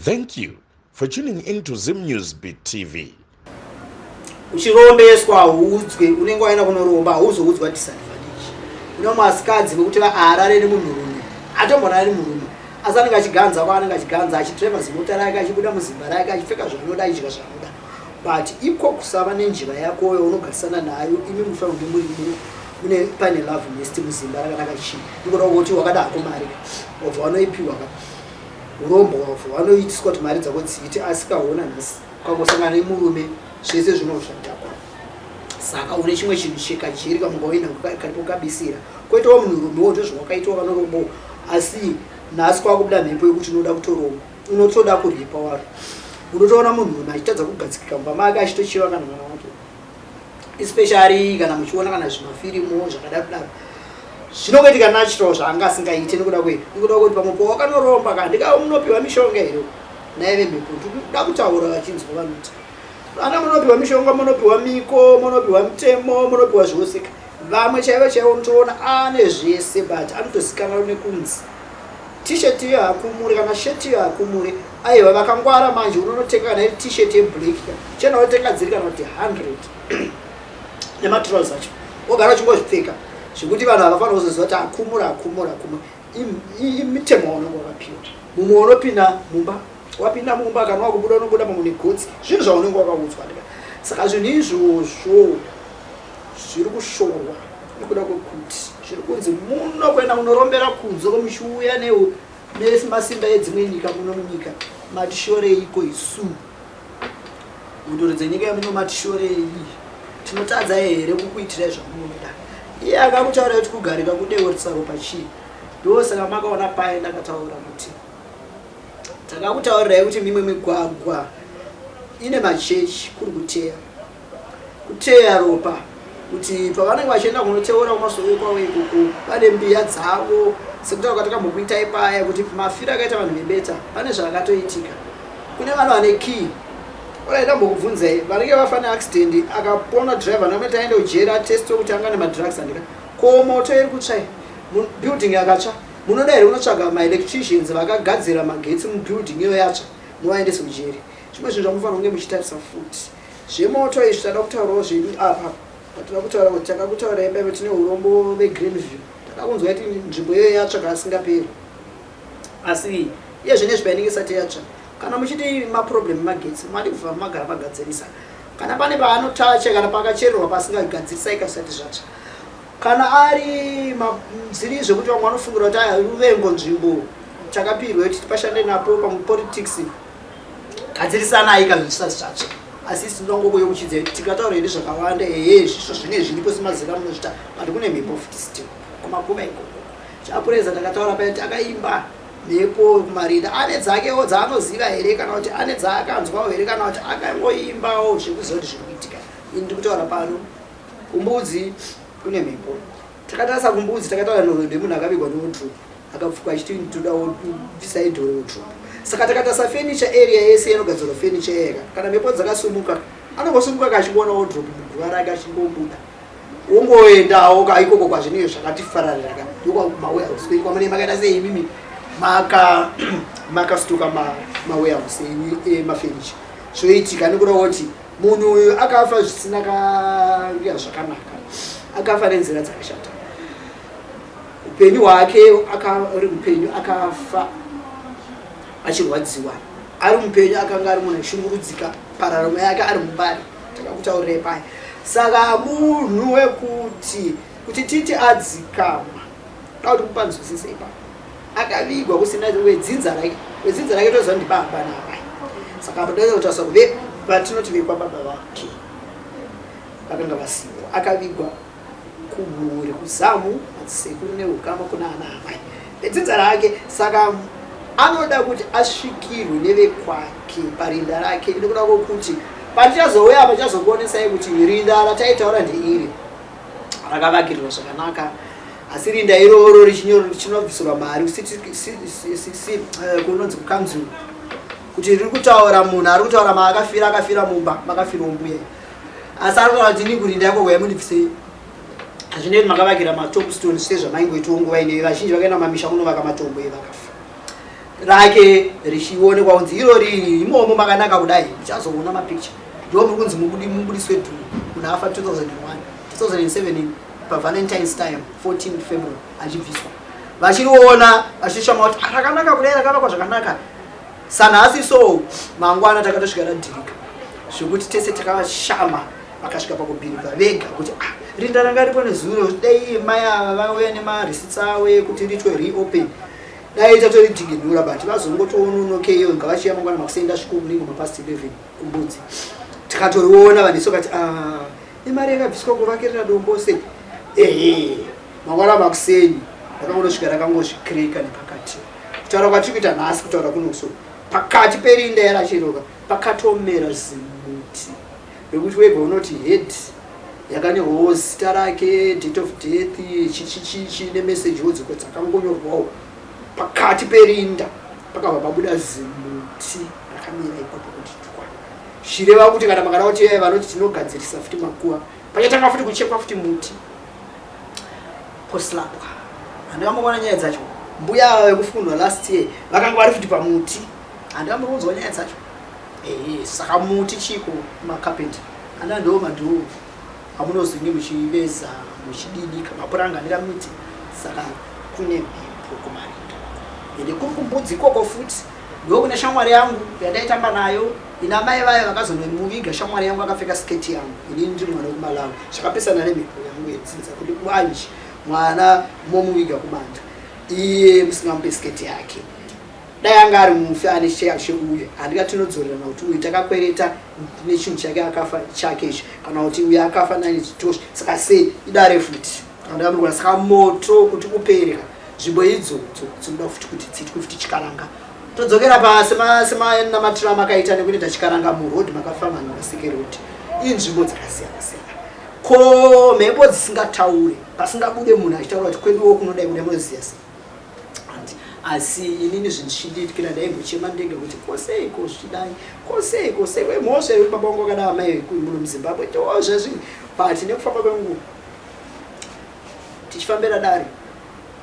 Thank you for tuning in to Zim News Beat TV. Uchirombeswa hauudzwe, unenge waenda kunoromba hauzoudzwa disadvantage. Une masikadzi vekuti vaarare nemunhurume, atombonare nemurume asi anenge achiganza kwaanenge achiganza achidriva zimota rake achibuda muzimba rake achipfeka zvaanoda achidya zvaanoda but iko kusava nenjiva yakoyo unogarisana nayo imi mufanira kunge muri mune pane love nest muzimba rakanaka chii ikoda kuti wakada hako mari wabva wanoipiwa ka Hurombwa hwavo vanoitiswa kuti mari dzako dziite asi kaona nhasi ukangosangana nemurume zvese zvinozvadhakwa saka une chimwe chinhu chekajeri kamunga uina karipo kabisira koitawo munhurumewo ndozvawakaitwa vanorombawo asi nhasi kwakubuda mhepo yekuti unoda kutoromba unotoda kuripa waro unotoona munhurume achitadza kugadzikika mumba make achitochiva kana mwana wake especially kana muchiona kana zvimafirimu zvakadaro daro zvinongoitika natural zvaanga asingaite nekuda kwei nekuda kwekuti pamwe pawakanoromba ka ndika munopiwa mishonga here naive mhepo ndikuda kutaura vachinzwa vanoti ana munopiwa mishonga munopiwa miko munopiwa mutemo munopiwa zvose vamwe chaivo chaivo unotoona ane zvese but anotozikanwa nekunzi t-shirt iyo hakumure kana shirt iyo hakumure aiwa vakangwara manje unonotenga kana iri t-shirt yeblack chena unotenga dziri kana kuti 100 nematrouse acho wogara uchingozvipfeka zvekuti vanhu havafanira kuzoziva kuti akumura akumura akumura imitemo waunenge wakapiwa mumwe unopinda mumba wapinda mumba kana wakubuda unobuda pamwe negotsi zvinhu zvaunenge wakaudzwa saka zvinhu izvozvo zviri kushorwa nekuda kwekuti zviri kunzi muno kuenda kunorombera kunze komuchiuya nemasimba edzimwe nyika muno munyika matishoreyiko isu mhinduro dzenyika yemuno matishorei tinotadza here kukuitirai zvamunoda iye akakutaura kuti kugarika kudeurisa ropa chii ndosaka makaona paye ndakataura kuti takakutaurirai kuti mimwe migwagwa ine machechi kuri kuteya kuteya ropa kuti pavanenge vachienda kunoteura kumasowe kwavo ikoko vane mbiya dzavo sekutaura kwatakambokuitai paya kuti mafiro akaita vanhu vebeta pane zvakatoitika kune vanhu vane key orai ndambokubvunzai vanenge vafa neaccident akapona driver namati aende kujeri atestwe kuti anga nemadrugs andika ko moto iri kutsva building yakatsva munoda here kunotsvaga maelectricians vakagadzira magetsi mubuilding iyo yatsva muvaendese kujeri zvimwe zvinhu zvamufanira kunge muchitarisa futi Zvemoto izvi tada kutaurawo zvedu apa patinoda kutaura kuti takakutaura ipaipo tine urombo vegreenview takakunzwa kuti nzvimbo iyoyo yatsva kaasingaperi asi iye zvinezvi painenge isati yatsva kana muchiti maproblem emagetsi madi kubva magara magadzirisa kana pane paanotacha kana pakachererwa pasingagadzirisai kasati zvatsva kana ari zviri zvekuti vamwe vanofungira kuti aya ruvengo nzvimbo takapirwe kuti tipashande napo pamwe politics gadzirisanai ka zvisati zvatsva asi isu tinongokuyokuchidza tikataura hedu zvakawanda ehe zvisvo zvine zviripo semazera munozvita but kune mhepo futi still kumakuva ikoko chapureza takataura paya takaimba mhepo kumarinda ane dzakewo dzaanoziva here kana kuti ane dzaakanzwawo here kana kuti akangoimbawo zvekuziva kuti zviri kuitika ini ndiri kutaura pano kumbudzi kune mhepo takatarisa kumbudzi takataura nhoroondo yemunhu akavigwa newodrobe akapfuka achiti toda bvisa idhori wodrobe saka takatarisa furniture area yese inogadzirwa furniture yega kana mhepo dzakasumuka anongosumuka kachingoona wodrobe muguva rake achingobuda wongoendawo ka ikoko kwazvinenge zvakatifararira ka ndokwamawarehouse kwenyu kwamune makaita sei imimi maka makastoka mawarehouse enyu emafurniture zvoitika nekuda kuti munhu uyu akafa zvisina kaia zvakanaka akafa nenzira dzakashata upenyu hwake ari mupenyu akafa achirwadziwa ari mupenyu akanga ari munhu aishungurudzika pararamo yake ari mubari takakutaurirai paya saka munhu wekuti kuti titi adzikama da kuti mupanzwisise ipapo akavigwa kusina wedzinza rake wedzinza rake toziva ndibaba naamai saka apa toda kutaurisa kuve vatinoti vekwa baba vake vakanga vasipo akavigwa kumhuri kuzamu madzisekuru neukama kuna ana amai vedzinza rake saka anoda kuti asvikirwe nevekwake parinda rake nekuda kwokuti pandichazouya apa ndichazokuonesai kuti rinda rataitaura ndeiri rakavakirirwa zvakanaka asi rinda iroro richinobvisirwa mari eh, kunonzi kukanzuru kuti riri kutaura munhu ari kutaura maakafira akafira mumba makafirawo mbuya asi ari kutaura kuti ini kurinda yako kwaya mundibvisei hazvinei makavakira matopstone sezvamaingoitawo nguva ineyi vazhinji vakaenda mamisha kunovaka matombo evakafa. rake richionekwa kunzi iro riri imomo makanaka kudai. Muchazoona mapicture, ndo muri kunzi mubudiswe dhumu. Munhu afa 2001, 2007 paValentines time, 14 February, achibviswa, vachiriona vachishama kuti, "Ah, rakanaka kudai, rakavakwa zvakanaka sanhasi." So mangwana takatosvika radhirika zvekuti tese takashama. Vakasvika pakubhirika vega kuti, "Ah, rinda ranga ripo nezuro, dai mai ava vauya nemareceipts avo ekuti riitwe reopen, dai tatoridhiginura." But vazongotoononokeiyo, ngavachiya mangwana makuseni. Ndasvika kunenge mapast 11 kumbudzi, tikatoriona vanhu iso kati, "Ah, imari yakabviswa kuvakirira dombo sei?" Ehe, mangwana makuseni rakangondosvika rakangozvikreka nepakati. Kutaura kwatiri kuita nhasi, kutaura kunoso, pakati perinda yarachiroka pakatomera zimuti rekuti wega unoti head yakanyorwawo zita rake, date of death, chichichichi, nemesejiwo dziko dzakangonyorwawo. Pakati perinda pakabva pabuda zimuti rakamira ipapo kuti twa, zvichireva kuti kana makada kuti vanoti tinogadzirisa futi makuva, pachatanga futi kuchekwa futi muti poslapwa. Handikamboona nyaya dzacho. Mbuya ava vekufundwa last year vakanga vari futi pamuti. Handikambounzwa nyaya dzacho. Ehe, saka muti chiko makapenta ana ndo madhoo amunozenge muchiveza, muchididika mapuranga andika miti. Saka kune mhepo kumarinda, ende kuri kumbudzi ikoko futi ndo kune shamwari yangu yandaitamba nayo ina mai vayo vakazonomuviga. Shamwari yangu akapfeka sketi yangu, inini ndiri mwana wekuMalawi. Zvakapesana nemhepo yangu yedzinza kuti bwanji mwana momuviga kumanda, iye musingamupe sketi yake. Dai anga ari mufi ane cheya cheuye, handingatinodzorerana kuti uyu takakwereta nechinhu chake akafa chake ichi, kana kuti uyu akafa nani chitosvi. Saka sei idare futi andamurwa. Saka moto kuti upere, nzvimbo idzodzo dzinoda futi kuti dziitwe futi chikaranga. Todzokera pasi semanamatiro amakaita nekunoita chikaranga muroad makafamba nemaseke road. Inzvimbo dzakasiyana siyana. Ko mhepo dzisingataure, pasingabude munhu achitaura kuti kweduwo kunodai kudai, munoziva sei? Asi inini zvinhu zvichindiitikira, ndaimbochema ndega kuti koseiko zvichidai, koseiko sei wemhosva yekuti baba vangu vakada amai muno muZimbabwe tozvezvi. But nekufamba kwenguva tichifambira dare,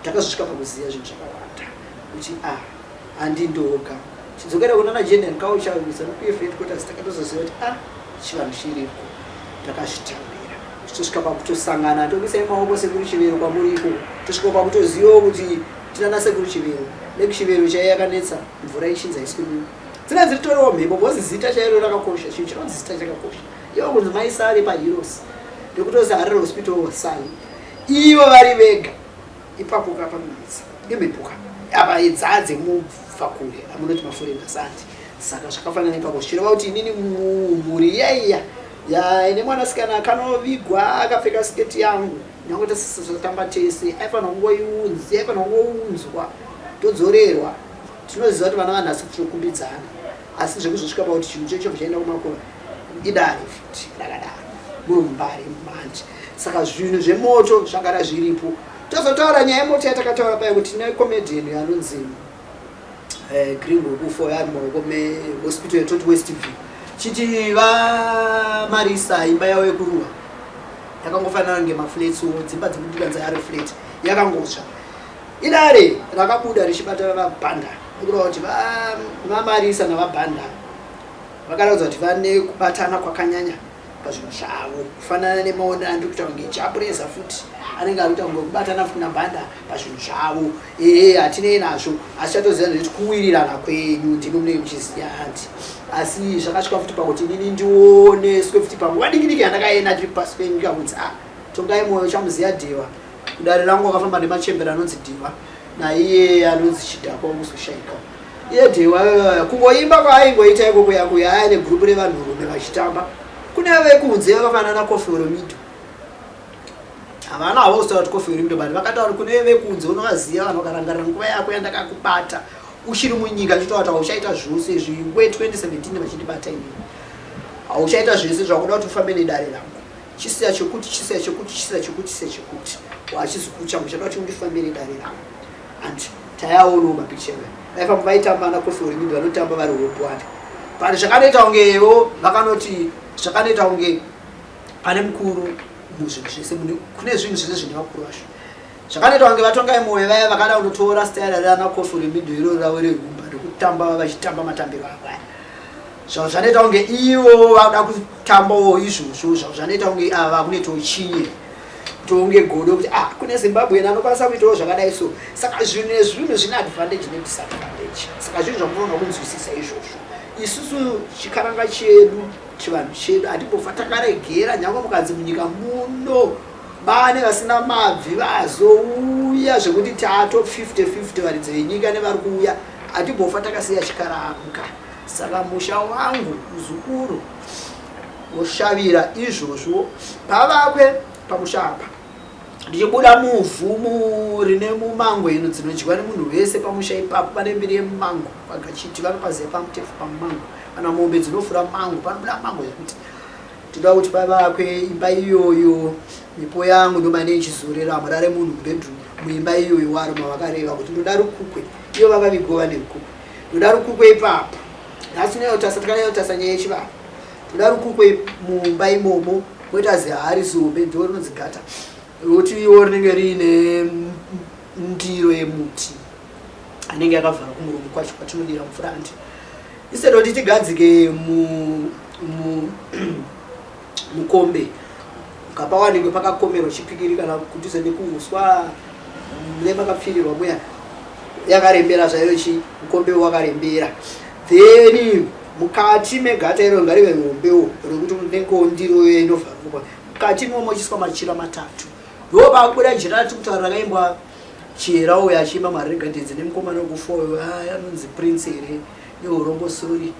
takazosvika pakuziva zvinhu zvakawanda kuti a ah, handindoga. Chidzokera kuna gender and culture, ZANU PF headquarters, takatozoziva kuti a ah, chivanhu chiriko. Takazvitambira tichitosvika pakutosangana, tokuisai maoko sekuru Chivero kwamuriko. Tosvika pakutozivawo kuti tinana sekuru Chivero nekuchivero chai yakanetsa mvura ichinzi haisi kudiwa, dzina dziritoriwo mhepo because zita chairo rakakosha. Chinhu chinonzi zita chakakosha. Ivo kunzi maisari paHeroes, ndekutozi Harare Hospital sari ivo vari vega ipapo kapanonetsa imhepo ka apa idzadze mubva kure amunoti maforeigners andi. Saka zvakafanana ipapo, zvichireva kuti inini mhuri iyaiya ine mwanasikana akanovigwa akapfeka sketi yangu, nyange tasatamba tese, aifanira kungoiunzi, aifanira kungounzwa todzorerwa. Tinoziva kuti vana vanhasi tinokumbidzana, asi zvekuzosvika pakuti chinhu checho chaenda kumakura, idare futi rakadaro murumbare manje. Saka zvinhu zvemoto zvagara zviripo. Tozotaura nyaya yemoto yatakataura paya kuti tine comedian anonzi Gringo Kufo, ari mumaoko mehospital yatoti Westview. Chiti vamarisa imba yavo yekuruwa yakangofanana ngemaflats, dzimba dzekudikanza ari flat, yakangotsva. Idare rakabuda richibata vabhanda nekureva kuti vamarisa navabhanda vakaratidza kuti vane kubatana kwakanyanya pazvinhu zvavo, kufanana nemaonero andiri kuita kunge Japreza futi anenge ari kuita kunge kubatana futi nabhanda pazvinhu zvavo. Ehe, hatinei nazvo, asi chatoziva ndechekuti kuwirirana kwenyu ndimi munenge muchiziva hanti. Asi zvakasvika futi pakuti inini ndioneswe futi panguva diki diki yandakaenda tiri pasi penyika kunzi, a ah, Tongai Moyo chamuziya Dheva kudare rangu akafamba nemachembera anonzi Dheva naiye anonzi Chidhakwa wekuzoshaika iye Dhewa. Kungoimba kwaaingoita ikoko yakuya aya negurupu revanhurume vachitamba, kune vekunze vakafanana naKoffi Olomide. Havana havo kuzitaura kuti Koffi Olomide, but vakataura kune vekunze unovaziva vanhu vakarangarira nguva yako yandakakubata uchiri munyika, achitaura kuti hauchaita zvose izvi we 2017 vachindibata inini, hauchaita zvese zvakuda kuti ufambe nedare rangu, chisiya chekuti, chisiya chekuti, chisiya chekuti, chisiya chekuti, wachizukuru changu chada kuti undifambire dare rangu. And tayaonawo mapicha vaifamba vaitamba ana Koffi Olomide, vanotamba vari hobwani, but zvakanoita kungewo vakanoti zvakanoita kunge pane mukuru muzvinhu zvese, kune zvinhu zvese zvine vakuru vacho. Zvakanoita kunge vatongai Moyo vaya vakada kunotora style rana Koffi Olomide iroro ravo rerumba. kutamba vachitamba matambiro avo aya. Zvavo zvanoita kunge ivo vada kutambawo izvozvo, zvavo zvanoita kunge ava vakunoitawo chinye tonge godo kuti ah, kune Zimbabwean anokwanisa kuitawo zvakadai. So saka zvinhu nezvinhu zvine advantage nedisadvantage, saka zvinhu zvamunoona kunzwisisa izvozvo. Isusu chikaranga chedu, chivanhu chedu, hatimbofa takaregera, nyange mukanzi munyika muno vane vasina mabvi vazouya zvekuti tato 50-50 varidzi venyika nevari kuuya, hatimbofa takasiya chikaranga. Saka musha wangu, muzukuru woshavira izvozvo, pavakwe pamusha apa. Ndichibuda muvhu rine mumango ino dzinodyiwa nemunhu wese pamusha ipapo, pane mbiri yemumango pagachiti vanopaziva pamutefu pamumango, kana mombe dzinofura mango, panobuda mango zvekuti tinoda kuti pavakwe imba iyoyo. Mipo yangu ndomane ichizorera, murare munhu mubedroom muimba iyoyo. Waro mavakareva kuti ndoda rukukwe, iyo vakavigova nerukukwe. Ndoda rukukwe ipapo nhasi unoyotasa, tikanayotasa nyaya yechivanhu. Toda rukukwe mumba imomo, koita zihari zihombe ndo rinonzi gata, roti iwo rinenge riine ndiro yemuti anenge yakavhara kumuromo kwacho kwatinodira mvura andi instead kuti tigadzike mukombe ngapawanikwe pakakomerwa chipikiri kana kudhuze nekuuswa mune makapfirirwa muya, yakarembera zvayo chi mukombe wakarembera. Then mukati megata iro ngarive hombewo rekuti unengewo ndiro inovharurwa mukati imomo, ichiswa machira matatu. Ndo pakubuda jira rati kutaura rakaimbwa Chihera uyo achiimba Maregadens nemukomana wekufoyo anonzi Prince here neurombo, sorry,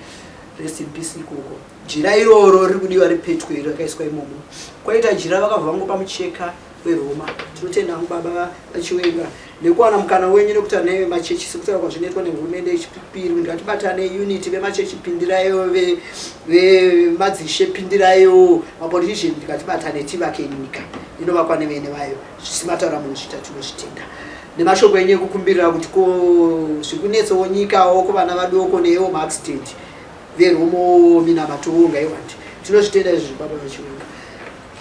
rest in peace ikoko. Jira iroro riri kudiwa ripetwe rakaiswa imomo, kwaita jira vakabva vangopa mucheka weRoma. Tinotenda hangu baba vaChiwenga nekuwana mukana wenyu nekuta nevemachechi, sekutaura kwazvinoitwa nehurumende yechipiri kuti ngatibatane, unity. Vemachechi pindirayo, vemadzishe pindirayo, mapolitician, tikatibatane tivake nyika inovakwa nevene vayo. Zvisimataura munozvita, tinozvitenda nemashoko enyu ekukumbirira kuti ko zviri kunetsawo nyikawo kuvana vadoko neiwo maaccident veromo, minamatowo ngaiwande. Tinozvitenda izvi, baba vaChiwenga.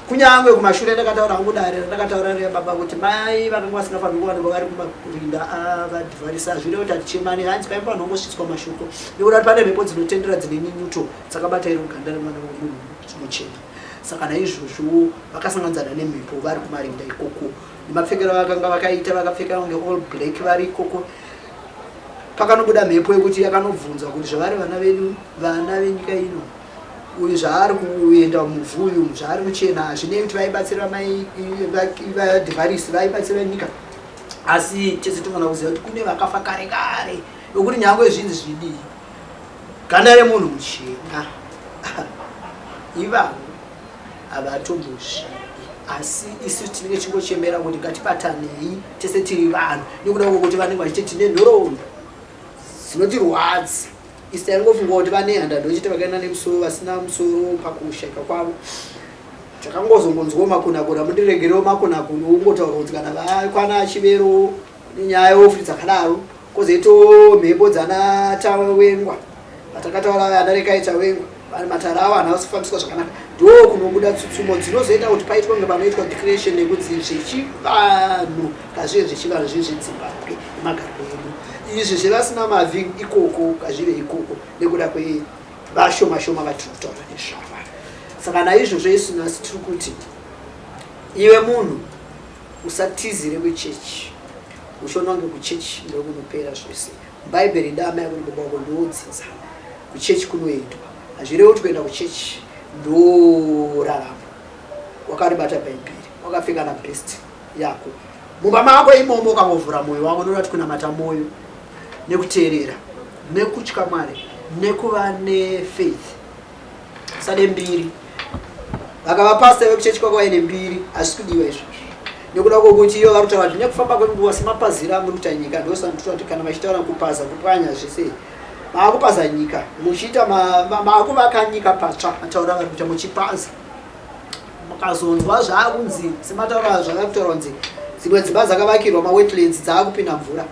Kunyange kumashure ndakataura hangu dare randakataura riya baba kuti mai vakanga vasingafaniri kuwanikwa vari kumarinda avadhivharisa. Hazvirevo kuti hatichemani, hanzi paimba vanongosvitswa mashoko nekuda kuti pane mhepo dzinotendera dzine nyunyuto dzakabata iro ganda remwana wemunhu muchena. Saka naizvozvo vakasanganidzana nemhepo vari kumarinda ikoko, nemapfekero avakanga vakaita, vakapfeka kunge all black vari ikoko. Pakanobuda mhepo yekuti yakanobvunza kuti zvavari vana vedu, vana venyika ino, uyu zvaari kuenda muvhu uyu, zvaari kuchena, hazvinei kuti vaibatsira mai vadhivarisi, vaibatsira nyika, asi tese tofanira kuziva kuti kune vakafa kare kare nokuti nyange zvinzi zvidii, ganda remunhu muchena ivavo havatombozvidi. Asi isu tinenge tichingochemera kuti ngatibatanei tese tiri vanhu, nekuda kwokuti vanenge vachiti tine nhoroondo dzinotirwadza. Isu taingofunga kuti vane handa ndochiti vakaenda nemusoro vasina musoro pakushaika kwavo. Takangozongonzwawo makunakuna, mundiregerewo makunakuna ungotaura kuti kana vakwana Chivero nenyaya yofuti dzakadaro, kwozoitawo mhepo dzana Tawengwa vatakataura, ana Rekai Tawengwa, vanhu matara avo hana kufambiswa zvakanaka. Ndo kunobuda tsutsumo dzinozoita kuti paitwe kunge panoitwa declaration yekuti zvechivanhu ngazvive zvechivanhu, zvive zveDzimbabwe nemagariro edu. Izvi zvevasina mavhi ikoko ngazvive ikoko nekuda kwevashoma shoma vatiri kutaura nezvava. Saka naizvozvo isu nhasi tiri kuti iwe munhu usatizire kuchechi uchiona kunge kuchechi ndokunopera zvese. Bhaibheri dama yakuti baba wako ndodzidza kuchechi kunoendwa, hazvirevi kuti kuenda kuchechi ndorarama. Wakaribata Bhaibheri, wakapfeka na best yako mumba mako imomo, ukangovhura mwoyo wako, ndoda kuti kunamata mwoyo nekuteerera nekutya Mwari nekuva nefaith. Usade mbiri. Vakava pasta vekuchechi kwako vaine mbiri, hazvisi kudiwa izvozvo, nekuda kwokuti iyo vari kutaura kuti nekufamba kwenguva semapaziro amuri kuita nyika, ndosanotoa kuti kana vachitaura kupaza, kupwanya zvese, maakupaza nyika muchiita maakuvaka nyika patsva. Mataura vari kuita muchipaza, mukazonzwa zvaakunzi semataura zvakakutaura kunzi dzimwe dzimba dzakavakirwa mawetlands dzaakupinda mvura,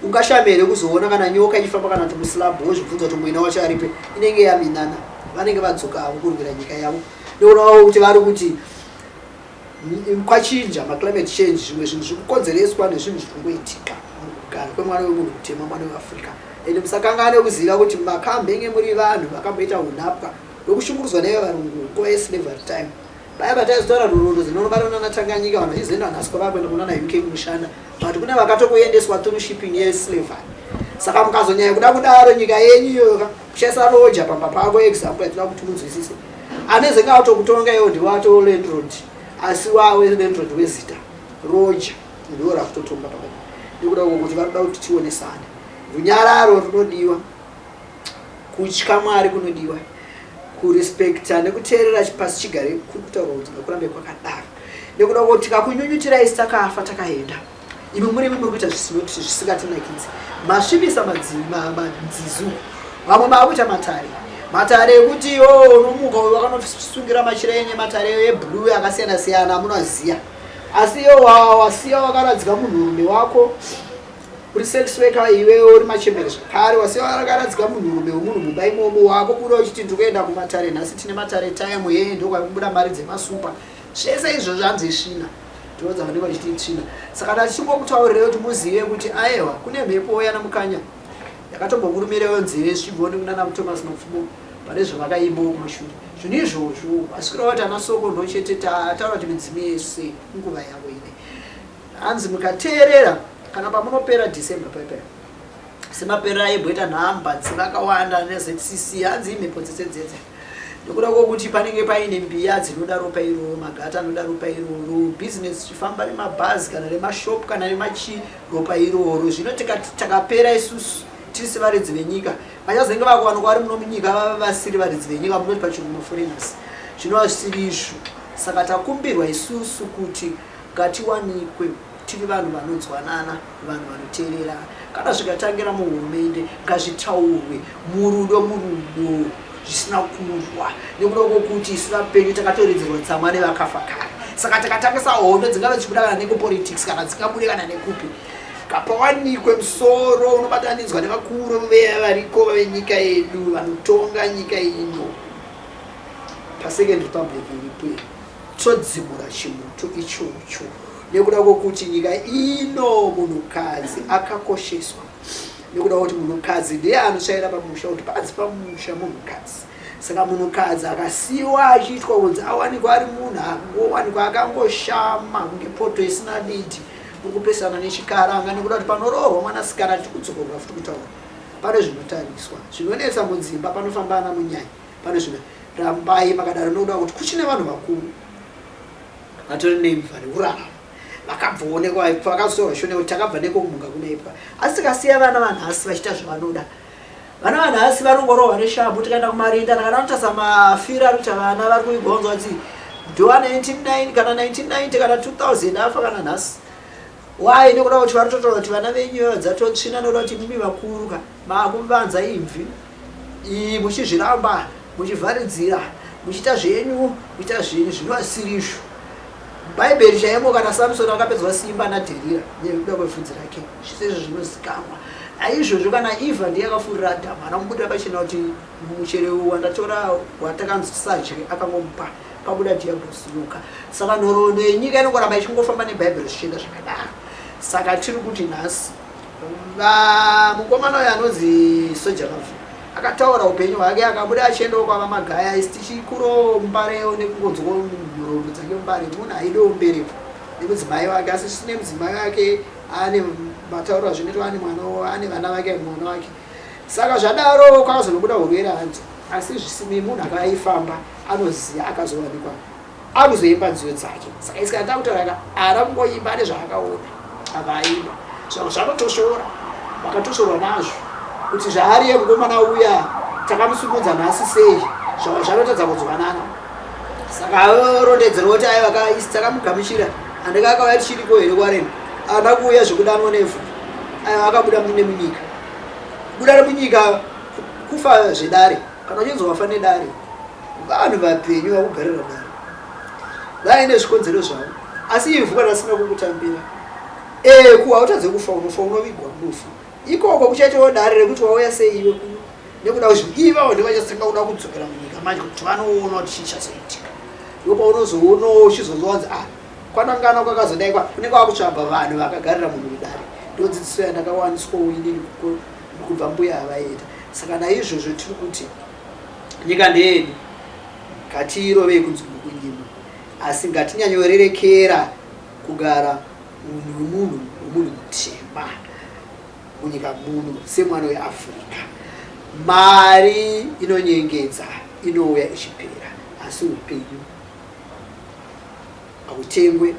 ungashame here kuzoona kana nyoka ichifamba kana kuti muslab, wozvibvunza kuti mwena wacho aripe? Inenge yaminana, vanenge vadzoka avo kurwira nyika yavo, nekuona kuti vari kuti Kwachinja maclimate change, zvimwe zvinhu zviri kukonzereswa nezvinhu zviri kungoitika mukugara kwemwana wemunhu mutema, mwana weAfrica. Ende musakangane kuziva kuti makambenge muri vanhu vakamboita unhapwa hwekushungurudzwa nevarungu nguva yeslavery time. Paya pataizotaura nhoroondo dzinobatana nana Tanganyika, vanhu vachizoenda nhasi kwavakuenda kunana UK kunoshanda, but kune vakatokuendeswa through shipping yeslavery. Saka mukazonyanya kuda kudaro nyika yenyu iyoyo kushaisa roja pamba pako, example yatinoda kuti munzwisise, anezenge atokutonga iwo ndiwo ato landlord, asi wawe landlord wezita roja ndiwo rakutotonga pakati, nekuda kwokuti vanoda kuti tionesane. Runyararo runodiwa, kutya Mwari kunodiwa, kurespekta nekuteerera pasi chigare kuri kutaurwa kuti ngakurambe kwakadaro, nekuda kuti tikakunyunyutirai isi takafa takaenda, imi murimi muri kuita zvisingatinakidzi, masvibisa manzizi. Vamwe maakuita matare, matare ekuti yo unomuka uyo wakanosungira machira enye, matare eblue akasiyana siyana amunoziya, asi yo wasiya wakaradzika munhurume wako uri sex worker, iwe uri machembere zvakare, wasiya wakaradzika munhurume wemunhu mumba imomo, wako buda uchiti ndiri kuenda kumatare nhasi, tine matare time ye ndokwai mari dzemasupa, zvese izvozvo hanzi isvina, ndodza vanenge vachiti itsvina. Saka ndachingokutaurirai kuti muzive kuti aiwa, kune mhepo yana Mukanya yakatombokurumirewo nzeve zvichibvawo nekunana Thomas Mapfumo pane zvavakaimbawo kumashure. Zvinhu izvozvo asvikira kuti ana Soko ndochete tataura kuti midzimu yese nguva yavo ine. Hanzi mukateerera kana pamunopera December paipai semaperero aimboita nhamba dzevakawanda neZCC, hanzi imhepo dzese dzedze, nekuda kwokuti panenge paine mbiya dzinoda ropa iroro, magata anoda ropa iroro, bhizinesi ichifamba nemabhazi kana remashop kana remachi, ropa iroro. Zvino tikati takapera isusu tiri sevaridzi venyika, vachazenge vakuwanikwa vari muno munyika vava vasiri varidzi venyika, munoti pachirungu maforeigners, zvinova zvisiri izvo. Saka takumbirwa isusu kuti ngatiwanikwe tiri vanhu vanonzwanana, vanhu vanoteerera. Kana zvikatangira muhurumende, ngazvitaurwe murudo, murudo zvisina kurwa, nekuda kwokuti isu vapenyu takatoridzirwa tsamwa nevakafa kare. Saka takatangisa hondo dzingave dzichibuda kana nekupolitics kana dzingabude kana nekupi, kapawanikwe musoro unobatanidzwa nevakuru variko venyika yedu vanotonga nyika ino pasecond republic iripo, todzimura chimuto ichocho, nekuda kwokuti nyika ino munhukadzi akakosheswa, nekuda kwekuti munhukadzi ndiye anotsvaira pamusha, kuti panzi pamusha munhukadzi. Saka munhukadzi akasiyiwa achiitwa kunzi awanikwa ari munhu angowanikwa akangoshama kunge poto isina didi, muri kupesana nechikaranga, nekuda kuti panoroorwa mwanasikana, tiri kudzokorora futi kutaura, pane zvinotariswa zvinonetsa mudzimba, panofamba ana munyai, pane zvino. Rambai makadaro, nekuda kuti kuchine vanhu vakuru vatori neimva nekurarama vakabvoonekwa vakazotorwa shone kuti takabva neko kumuka kunaipwa. Asi tikasiya vana vanhasi vachiita zvavanoda, vana vanhasi vanongorohwa neshamhu. Tikaenda kumarinda kana vanotarisa mafiro ari kuita vana vari kuigonzwa kuti ndowa 99 kana 1990 kana 2000 afa kana nhasi. Why? Nekuda kuti vari kutotaura kuti vana venyu dzatotsvina, nekuda kuti imimi vakuru ka maakuvanza imvi, muchizviramba, muchivharidzira, muchiita zvenyu, muchiita zvenyu zvinovasiri izvo. Bhaibheri chaimo, kana Samsoni akapedzwa simba naDherira nekuda kwevhudzi rake, zvese izvo zvinozikanwa. Aizvozvo kana Eva ndiye akafurira Adhamu, ana kumubudira pachena kuti muchero wandatora watakanzi tisadye, akangomupa, pabuda dhiabhorosi, nyoka. Saka nhoroondo yenyika inongoramba ichingofamba nebhaibheri zvichienda zvakadaro. Saka tiri kuti nhasi mukomana uyo anonzi Soja Love akataura upenyu hwake, akabuda achiendawo kwavaMagaya. Isi tichikurawo muMbarewo nekungonzwa nhoroondo dzake muMbare, munhu aidewo mbereko nemudzimai wake, asi zvisine mudzimai wake ane matauro azvinoitwa, ane mwana, ane vana vake, mwana wake. Saka zvadaro kwakazonobuda urwere hanzi, asi zvisine munhu akaifamba anoziva, akazowanikwa akuzoimba nziyo dzake. Saka isi kana takutaura, haana kungoimba, ane zvaakaona akaimba, zvamwe zvanotoshora, vakatoshorwa nazvo kuti zvaari yemukomana uya takamusumudza nhasi sei, zvamwe zvanotadza kunzwanana. Saka rondedzero kuti aiwa kaisi takamugamuchira, andika akauya tichiriko here kwareni, ana kuuya zvekudanwa nevhu, aiwa akabuda nemunyika, buda nemunyika kufa zvedare. Kana uchinzi wafa nedare, vanhu vapenyu vakugarira dare vaine zvikonzero zvavo, asi ivhu kana asina kukutambira, ku hautadze kufa, unofa, unovigwa mufu ikoko. Kuchaitawo dare rekuti wauya sei iwe kuno, nekuda kuzvi ivavo ndivachasanga kuda kudzokera munyika manje kuti vanoona kuti chii chazoitika. Iwo paunozoonawo uchizonzwa wanzi ah. Kwanangana kwakazodai kwa kunenge wakutsvaga vanhu vakagarira munhu mudare. Ndodzidziso yandakawaniswawo inini kubva mbuya avaiita. Saka naizvozvo tiri kuti nyika ndeyedu, ngatiirovei kunzvimbo kunyimo, asi ngatinyanyorerekera kugara unhu hwemunhu hwemunhu mutema munyika muno semwana weAfrica. Mari inonyengedza inouya ichipera, asi upenyu hautengwe.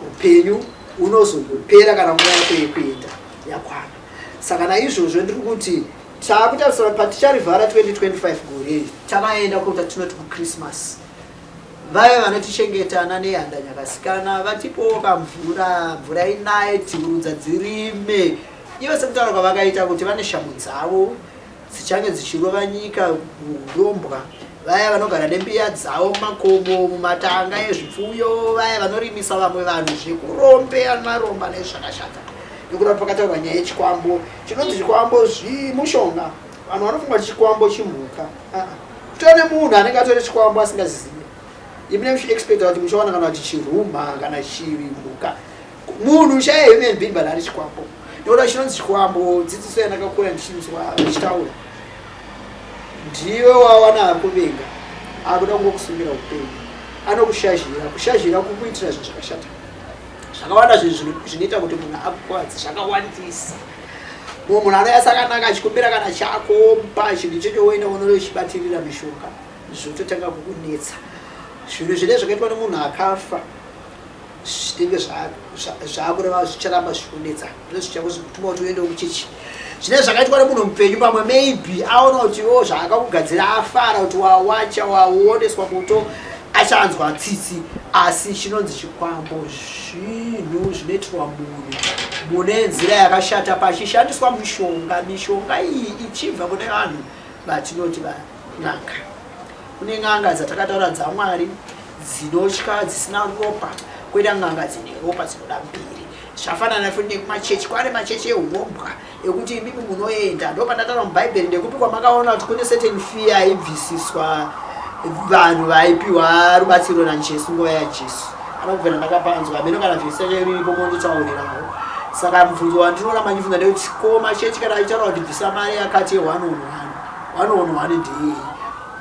Upenyu unozongopera kana nguva yako yekuenda yakwana. Saka naizvozvo ndiri kuti taakutarisira paticharivhara 2025 gore iri, takaenda kuta tinoti kuChristmas. Vaya vanotichengeta ana Nehanda Nyakasikana vatipowo kamvura, mvura inaye, tsiurudza dzirime. Ivo sekutaura kwavakaita kuti vane shamhu dzavo dzichange dzichirova nyika hurombwa. Vaya vanogara nembiya dzavo mumakomo, mumatanga ezvipfuyo, vaya vanorimisa vamwe vanhu zvekurombe maromba nezvakashata. Nekuda pakataurwa nyaya yechikwambo, chinonzi chikwambo zvimushonga. Vanhu vanofunga kuti chikwambo chimhuka. Ah, ah. Kutova nemunhu anenge atori chikwambo asingazive. Imi muchiexpecta kuti muchawana kana kuti chirumha kana chimhuka. Munhu chaiye human being but ari chikwambo. Ndoda chinonzi chikwambo, dzidziso yandakakura ndichinzwa vachitaura. Ndiwe wawana akuvenga, akuda kungokusungira upenyu. Anokushazhira, kushazhira kukuitira zvinhu zvakashata. Zvakawanda zvinhu zvinoita kuti munhu akukuvadze zvakawandisa. Mumwe munhu anouya sakanaka achikumbira kana chako womupa chinhu ichocho woenda unochibatirira mishonga zvototanga kukunetsa. Zvinhu zvinenge zvakaitwa nemunhu akafa zvinenge zvakureva zvicharamba zvichikunetsa ndizvo zvichakuzotuma kuti uende kuchechi. Zvinenge zvakaitwa nemunhu mupenyu pamwe maybe aona kuti o zvaakakugadzira afara kuti wawacha waoneswa moto achanzwa tsitsi, asi chinonzi chikwambo zvinhu zvinoitirwa munhu mune nzira yakashata pachishandiswa mishonga. Mishonga iyi ichibva kune vanhu vatinoti van'anga. Kune n'anga dzatakataura dzaMwari dzinotya dzisina ropa, koita n'anga dzine ropa dzinoda mbiri. Zvafanana futi nekumachechi, kwane machechi ehurombwa ekuti imimi munoenda. Ndopandataura muBhaibheri, ndekupi kwamakaona kuti kune certain fee yaibvisiswa vanhu vaipiwa rubatsiro naJesu nguva yaJesu. Anokubvira ndakapanzwa hameno kana vhesi yacho iripo monditaurirawo. Saka mubvunzo wandinoramba ndichibvunza ndekuti ko machechi kana achitaura kuti bvisa mari yakati ye one on one, one on one ndeyei?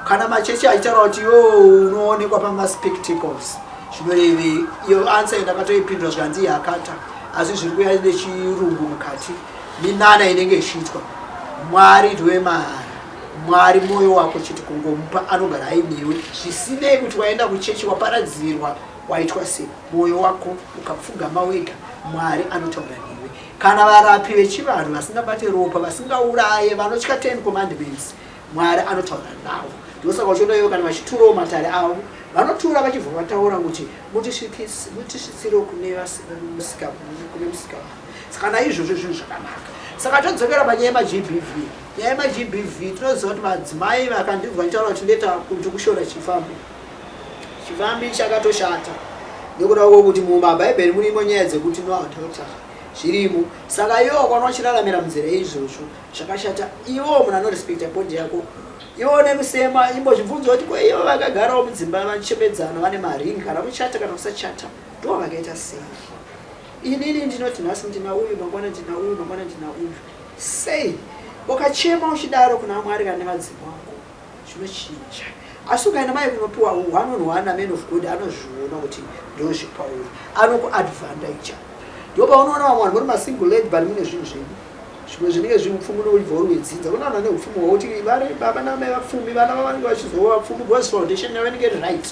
Kana machechi achitaura kuti yo unoonekwa pamaspectacles zvinorevei? Iyo answer ndakatoipindura zvikanzi yakata, asi zviri kuya nechirungu mukati, minana inenge ichiitwa. Mwari ndiwe mahara, Mwari mwoyo wako chete kungomupa anogara ainewe, zvisinei kuti waenda kuchechi waparadzirwa waitwa sei, mwoyo wako ukapfugama wega Mwari anotaura newe. Kana varapi vechivanhu vasingabate ropa, vasingauraye, vanotya 10 commandments, Mwari anotaura navo. Ndosaka uchiona ivo kana vachiturawo matare avo vanotura vachibva vataura kuti mutisvitsiro kune musika vanhu. Saka naizvozvo zvinhu zvakanaka. Saka todzokera panyaya yemaGBV. Nyaya yemaGBV tinoziva kuti madzimai vakandinzwa ndichitaura kuti ndeta kuti kushora chifambi. Chifambi chakatoshata nekuda kwokuti mumabhaibheri murimo nyaya dzekuti no adultery zvirimo. Saka iwo ukaona uchiraramira munzira yeizvozvo zvakashata. Iwo munhu anorespecta body yako iwo nekusema imbozvibvunza kuti ko ivo vakagarawo mudzimba vachembedzana vane maringi kana kuchata kana kusachata ndo vakaita sei? Inini ndinoti nhasi ndina uyu, mangwana ndina uyu, mangwana ndina uyu. Sei? Ukachema uchidaro kuna Mwari kana nevadzimu wako zvinochinja. Asi ukaenda mai kunopiwa one on one naman of God anozviona kuti ndozvepauri, anokuadvantage. Ndipo paunoona vamwe vanhu muri masingle lady but mune zvinhu zvenyu zvimwe zvinenge zviri upfumi unoibva uri wedzinza. Kuna vanhu vane upfumi hwakuti vari baba namai vapfumi, vana vavanenge vachizova vapfumi because foundation yavo inenge iri right.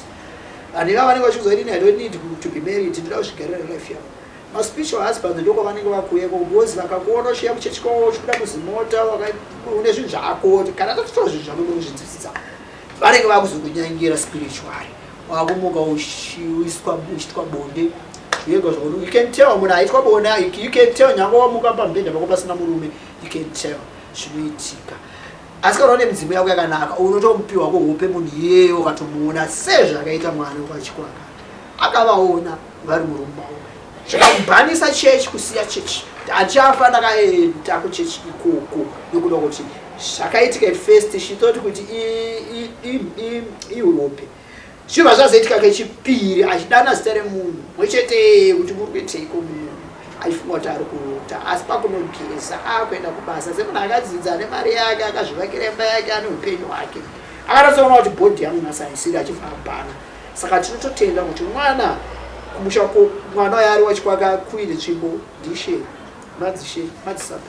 Vanhu ivava vanenge vachizova ini I don't need to be married, ndinoda kuzvigarira life yangu. Maspiritual husbands ndokwavanenge vakuuya ikoko because vakakuona uchiuya kuchechi kwavo uchibuda muzimota une zvinhu zvako, kana tatotora zvinhu zvako unozvinzwisisa, vanenge vakuzokunyangira spiritually, wakumuka uchiiswa uchiitwa bonde zvega zvako. You can tell munhu aitwa bonde, you can tell nyange wamuka pamubhedha pako pasina murume, you can tell zvinoitika. Asi kana une midzimu yako yakanaka unotomupiwa kuhope munhu iyeye ukatomuona sezvakaita mwana wachikwaka akavaona vari murumu mavo, zvikamubhanisa chechi, kusiya chechi. Handichafa ndakaenda kuchechi ikoko nekuda kuti zvakaitika. At first she thought kuti ihope. Zvichibva zvazoitika kechipiri achidana zita remunhu mumwe chete kuti muri kuiteiko munhu achifunga kuti ari kurota asi pakunogeza akuenda kubasa semunhu akadzidza ane mari yake akazvivakira imba yake ane upenyu hwake akatotsoona kuti bhodhi yangu nhasi haisiri achibva apana. Saka tinototenda kuti mwana kumusha mwana uyo ari wachikwaka kuine tsvimbo ndishe madzishe madzisabhu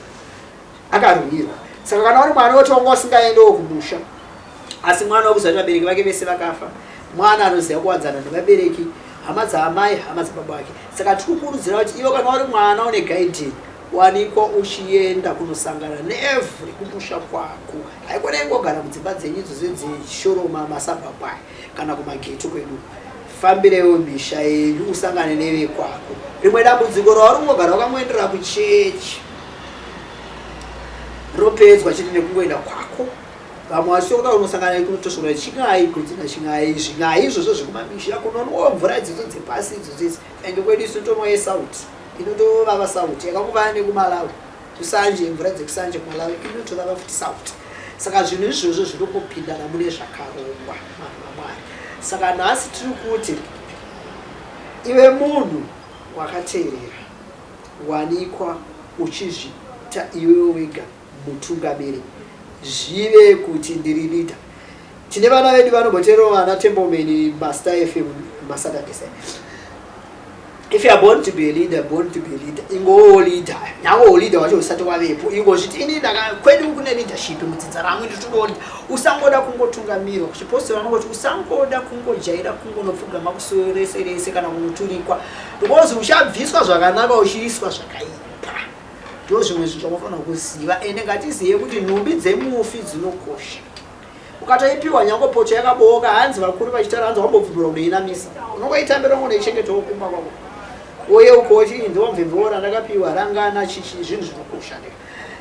akarwirwa. Saka kana uri mwana woti wanga usingaendewo kumusha asi mwana wekuziva kuti vabereki vake vese vakafa, mwana anoziva kuwadzana nevabereki, hama dzaamai, hama dzababa vake. Saka tiri kukurudzira kuti iwe kana uri mwana une guiding, wanikwa uchienda kunosangana neevhuri kumusha kwako. Haikona ingogara mudzimba dzenyu idzo dzedzishoroma masabhabhu aya kana kumageto kwedu. Fambirewo misha yenyu usangane nevekwako. Rimwe dambudziko rauri kungogara wakangoendera kuchechi ropedzwa chete nekungoenda kwako. Vamwe vachitokuda kunosangana kunotosvora chin'ai kunzi chin'ai zvin'ai izvozvo zvekumamisha kunonwawo mvura idzodzo dzepasi idzodzo idzi ende kwedu isu tonwa yesauti inotovava sauti yakangofana nekumalawi kusanje mvura dzekusanje kumalawi inotovava futi sauti saka zvinhu izvozvo zvinongopindana mune zvakarongwa vanhu vamwari saka nhasi tiri kuti iwe munhu wakateerera wanikwa uchizviita iwewe wega mutungamiri zvive kuti ndiri leader tine vana vedu vanomboteerera vana Templeman Master FM maSaturday if you are born to be a leader, born to be a leader, ingowo leader nyange leader wacho usati wavepo ingozviti ini ndaka kwedu kune leadership mudzinza rangu nditodawo leader. Usangoda kungotungamirwa kuchipostori vanongoti usangoda kungojaira kungonopfugama kusuo rese rese kana kunoturikwa because uchabviswa zvakanaka uchiiswa zvakaipa. Ndo zvimwe zvinhu zvamunofanira kuziva ende ngatizive kuti nhumbi dzemufi dzinokosha. Ukatoipiwa nyange poto yakabooka hanzi vakuru vachitaura hanzi wambobvumirwa kunoinamisa unongoitambira ungonoichengetawo kumba kwako woyeukawo kuti iyi ndiwo randakapiwa rangana chichi zvinhu zvinokosha ndika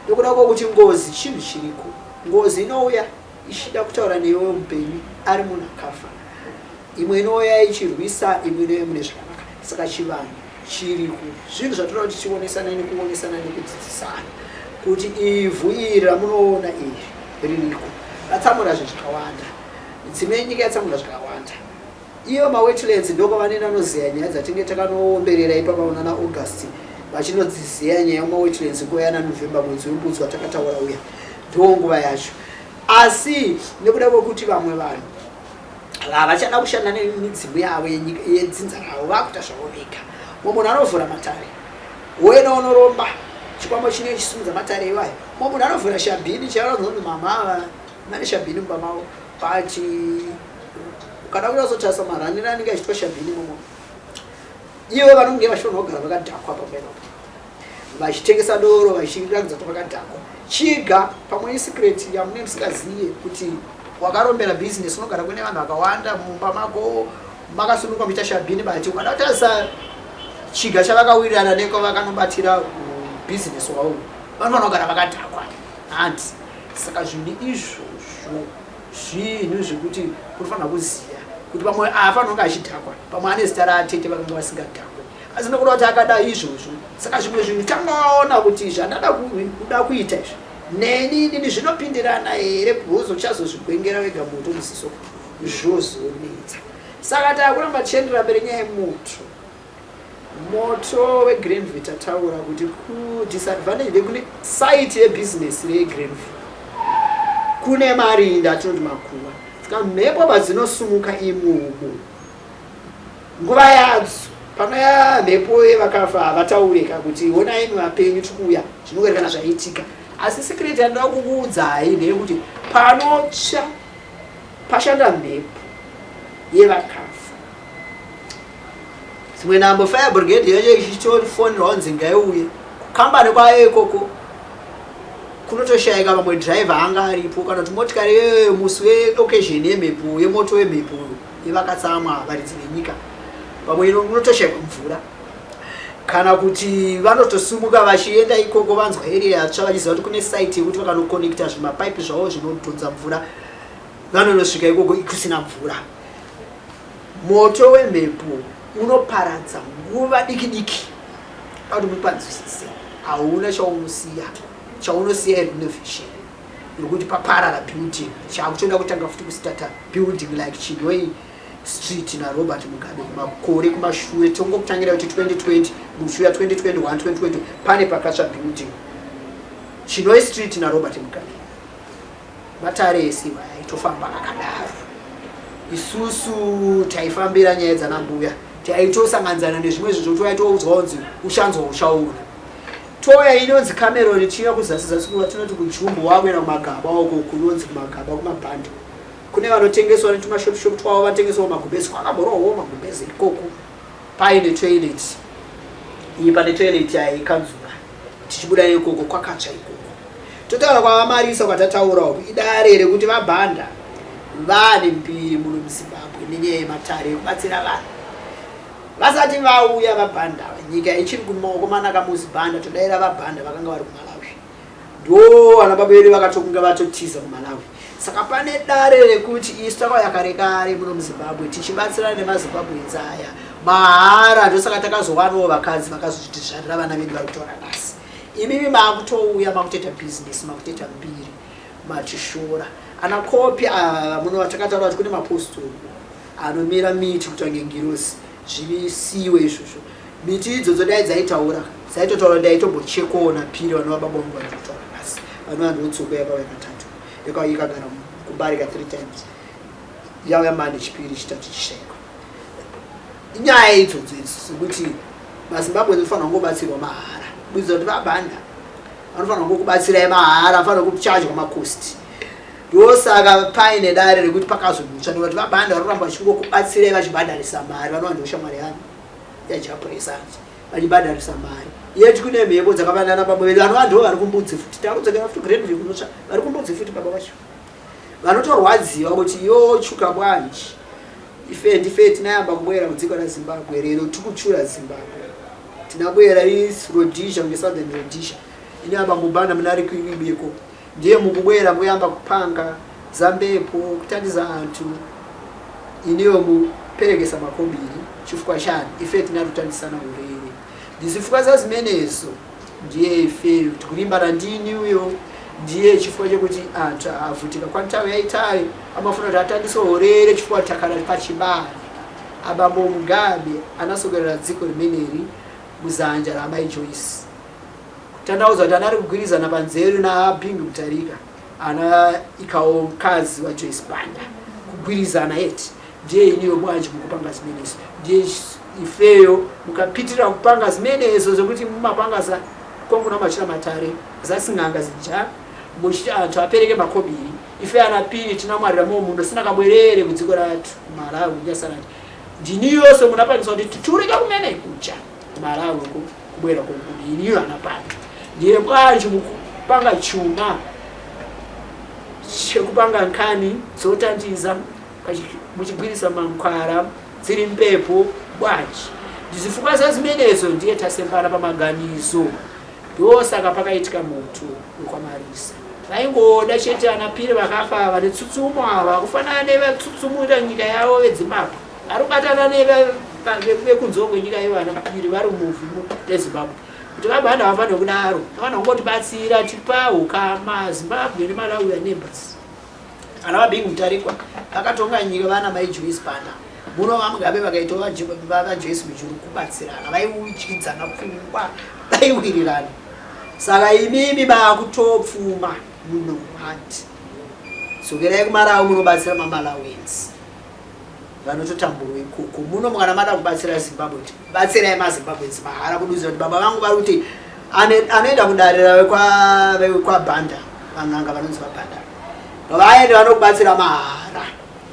ndokuda kwokuti ngozi chinhu chiriko ngozi inouya ichida kutaura newe mupenyu ari munhu akafa imwe inouya ichirwisa imwe inouya mune zvakanaka saka chivanhu chiriko zvinhu zvatoda kuti tionesane nekuonesana nekudzidzisana kuti ivhu iri ramunoona iri ririko ratsamura zvinhu zvakawanda dzimwe nyika yatsamura zvakawanda iyo mawetlands ndokwavanoenda noziya nyaya dzatinge takanoomberera ipapa unana August vachinodziziya nyaya yemawetlands nguva yana November mwedzi wembudzi watakataura uya ndiwo nguva yacho asi nekuda kwekuti vamwe vanhu havachada kushanda nemidzimu yavo yedzinza ravo vakuita zvavo vega mumwe munhu anovhura matare woenda unoromba chikwambo chine chisimudza matare iwayo mumwe munhu anovhura shabhini chavanonzi mama ava vane shabhini mumba mavo but kana kunyatsotarisa maraniro anenge achiitwa shabhini imomo ivo vanonge vachifanirwa kugara vakadhakwa pamene vachitengesa doro vachiratidza kuti vakadhakwa chiga pamwe isecret yamune musingaziye kuti wakarombera business unogara kune vanhu vakawanda mumba mako makasununguka muchiita shabhini but ukada kutarisa chiga chavakawirirana neko vakanobatira business wavo vanofanira kugara vakadhakwa hanti saka zvinhu izvozvo zvinhu zvekuti unofanira kuziva kuti pamwe afanira kunge achidhakwa pamwe ane zita raatete vakanga vasingadhakwe asi nokuda kuti akada izvozvo saka zvimwe zvinhu tangaona kuti zvandada kuda kuita izvi neni inini zvinopindirana here because uchazozvigwengera wega moto muziso zvozonetsa saka takuramba tichiendera mberi nyaya yemoto moto wegreenview tataura kuti kudisadvantage ndekune site yebusiness regreenview kune marinda atinoti makuva saka mhepo padzinosumuka imomo nguva yadzo panouya mhepo yevakafa havataureka kuti honai imi vapenyu tikuuya zvinongoerekana zvaitika asi secret yandinoda kukuudzai ndeyekuti panotsva pashanda mhepo yevakafa dzimwe nhambo fire brigade yacho ichitofonerwa kunzi ngaiuye kukambani kwayo ikoko kunotoshayika vamwe driver anga aripo kana kuti motikari iyoyo musi weoccasion yemhepo yemoto wemhepo yevakatsamwa varidzi venyika pamwe unotoshayikwa mvura kana kuti vanotosumuka vachienda ikoko vanzwa area yatsva vachiziva kuti kune site yekuti vakanokonekta zvimapaipi zvavo zvinodhonza mvura vanonosvika ikoko kusina mvura moto wemhepo unoparadza nguva diki diki kuti mupanzwisise hauna chaunosiya chaunosiya renovation yekuti paparara building chakutoda kutanga futi kustata building like chinoi. Street naRobert Mugabe kumakore kumashure, tongokutangira kuti 2020 muchiuya 2021 2020 pane pakatsva building Chinoi Street naRobert Mugabe. Matare ese aitofamba akadaro. Isusu taifambira nyaya dzanambuya, taitosanganidzana nezvimwe zvinhu zvokuti waitoudzwa kunzi uchanzwa uchaona. Toya inonzi Cameron tichiuya kuzasi zasi kuva tinoti kujumbo wakuenda kumagaba uko kunonzi kumagaba kumabhandi kune vanotengeswa netumashop shop twavo vanotengeswawo magumbezi kwakamborohwawo magumbezi ikoko paine toilet iyi pane toilet yaikanzura tichibuda ikoko kwakatsva ikoko totaura kwavamarisa kwatataura uku idare rekuti vabhanda vane mbiri muno muzimbabwe nenyaya yematare ekubatsira vanhu vasati vauya vabhanda nyika ichiri kumaoko manaka muzibhanda todaira vabhanda vakanga vari kumalawi ndo vana baba vedu vakatokunga vatotiza kumalawi saka pane dare rekuti isu takauya kare kare muno muzimbabwe tichibatsirana nemazimbabweans aya mahara ndosaka takazowanawo vakadzi vakazotizvarira vana vedu vari kutaura nhasi imimi maakutouya makutoita bhizinesi makutoita mbiri matishora ana kopi ava munova takataura kuti kune mapostori anomira miti kuita kunge ngirozi zvisiwe izvozvo miti idzodzo dai dzaitaura dzaitotaura ndaitombochekwawo napiri vanova baba vangu vari kutaura nhasi vanova ndotsoko yakauya katatu yakauya ikagara kumbare ka three times yauya mane chipiri chitatu chishaikwa inyaya idzodzo idzi dzekuti mazimbabwe anofanira kungobatsirwa mahara kuitira kuti vabhanda vanofanira kungokubatsirai mahara vanofanira kuchajwa makosti ndosaka paine dare rekuti pakazomutsva nekuti vabhanda vari kuramba vachingokubatsirai vachibhadharisa mari vanova ndoshamwari yani yajapuresanti vachibhadharisa mari yeti kune mhepo dzakafanana baba vedu vanova ndivo vari kumbudzi futi takudzokera futi grade kunotsva vari kumbudzi futi baba vacho vanotorwadziwa kuti yo chuka bwanji ife ndife tinayamba kubwera kudziko razimbabwe rero tikuchura zimbabwe tinabwera rhodesia kunge southern rhodesia ine abambo banda munari kuibeko ndiye mukubwera muyamba kupanga zambepo kutandiza anthu iniyo muperekesa makobiri chifukwa chani ife tinatotandisana urere ndizifukwa za zimenezo ndiye ifeyo tikulimbana ndini uyo ndiye chifukwa chekuti anthu avutika kwa nthawi yayitali amafuna kuti atandise urere chifukwa takhala pachibale abambo mugabe anasokerera dziko limeneli muzanja la amayi joyce kutanthauza kuti anali kugwirizana panzeru na bingu mutharika ana ikawo mkazi wa joyce banda kugwirizana eti ndiye iniyo bwanji mukupanga zimenezo ndiye ifeyo mukapitirira kupanga zimenezo zokuti mumapanga za konguna machira matare zasing'anga zija muchiti anthu apereke makobiri ife anapiri tinamwalira mo muno sinakabwerere kudziko lathu malawi nyasanati ndiniyonso munapangisa kuti titulike kumene kucha malawi ku kubwera konkuno iniyo anapanga ndiye bwanji mukupanga chuma chekupanga nkhani zotandiza muchigwirisa mankhwala zili mpepo bwanji ndizifukwa za zimenezo ndiye tasembana pamaganizo ndosaka pakaitika munthu wekwamarisa vaingoda chete anapiri vakafa ava netsutsumo ava kufanana nevatsutsumura nyika yavo vezimbabwe vari kubatana nevekunze kwenyika yevana piri vari muvhu rezimbabwe kuti vabanda vafanire kudaro vafanira kungotibatsira tipa ukama zimbabwe nemalawi aneighbors ana vabingu mutarikwa vakatonga nyika vana mai joyce banda muno vamugabe vakaita vajoyce mujuru kubatsirana vaiudyidzana pfungwa vaiwirirana saka imimi makutopfuma muno hati dzokerai kumalawi munobatsira mamalawens vanototamburwa ikoko muno kana mada kubatsira zimbabwe kuti batsirai mazimbabwens mahara kududzira kuti baba vangu vari kuti anoenda kudare vekwabhanda van'anga vanonzi vabhanda vaende vanokubatsira mahara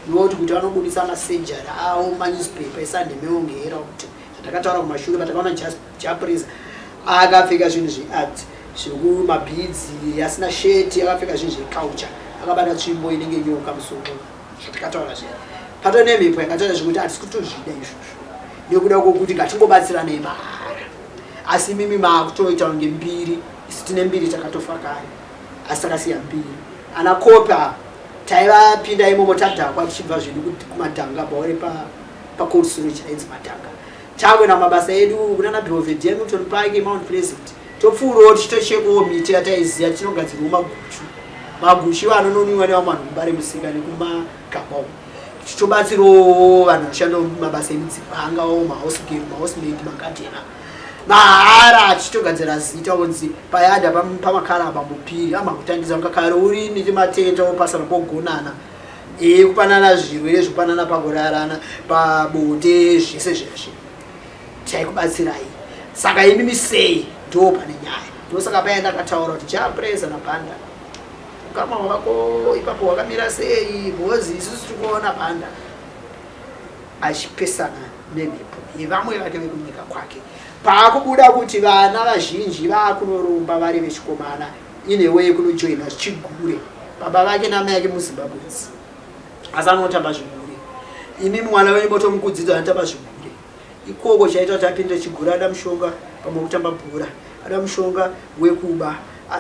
noti kuti vanobudisa masejari avo manewspaper esunday mail ngeherald zvatakataura kumashure patakaona japrisa akapfeka zvinhu zveart zvekumabhidzi asina sheti akapfeka zvinhu zveculture akabata tsvimbo inenge nyoka musoro zvatakataura zviya pato nemhepo yakataura zvekuti hatisi kutozvida izvozvo nekuda kwokuti ngatingobatsiranei mahara asi mimi maakutoita kunge mbiri isu tine mbiri takatofa kare asi takasiya mbiri ana kopa taivapinda imomo tadhakwa tichibva zvedu kumadhanga bhaure pacold storage rainzi madhanga takuenda mabasa edu kunana belvedere milton park mount pleasant topfuurawo tichitochekawo miti yataiziva tinogadzirwa maguchu maguchu anononwiwa nevamwe vanhu kumbare musika nekumagaba uko. Tichitobatsirawo vanhu vanoshanda mabasa emidzimba, angawo mahousegirl, mahousemaid, magadhena mahara, tichitogadzira zita kunzi payadha pamakara pamupiri amakutangisa mukakare uri nechimatenda opasana pogonana e kupanana zvirwere zvekupanana pakurarana pabonde, zvese zveshe taikubatsirai. Saka imimi sei? Ndo pane nyaya. Ndosaka paya ndakataura kuti Jah Prayzah naBanda ukama hwako ipapo hwakamira sei, because isusu tiri kuona Banda achipesana nemhepo yevamwe vake vekunyika kwake, paakubuda kuti vana vazhinji vaakunoromba vari vechikomana inewe kunojoina chigure. Baba vake namai ake muZimbabweans, asi anotamba zvigure. Imi mwana wenyu motomukudzidza anotamba zvigure ikoko. Chaita kuti apinde chigure, ada mushonga pamwe kutamba bhora, ada mushonga wekuba.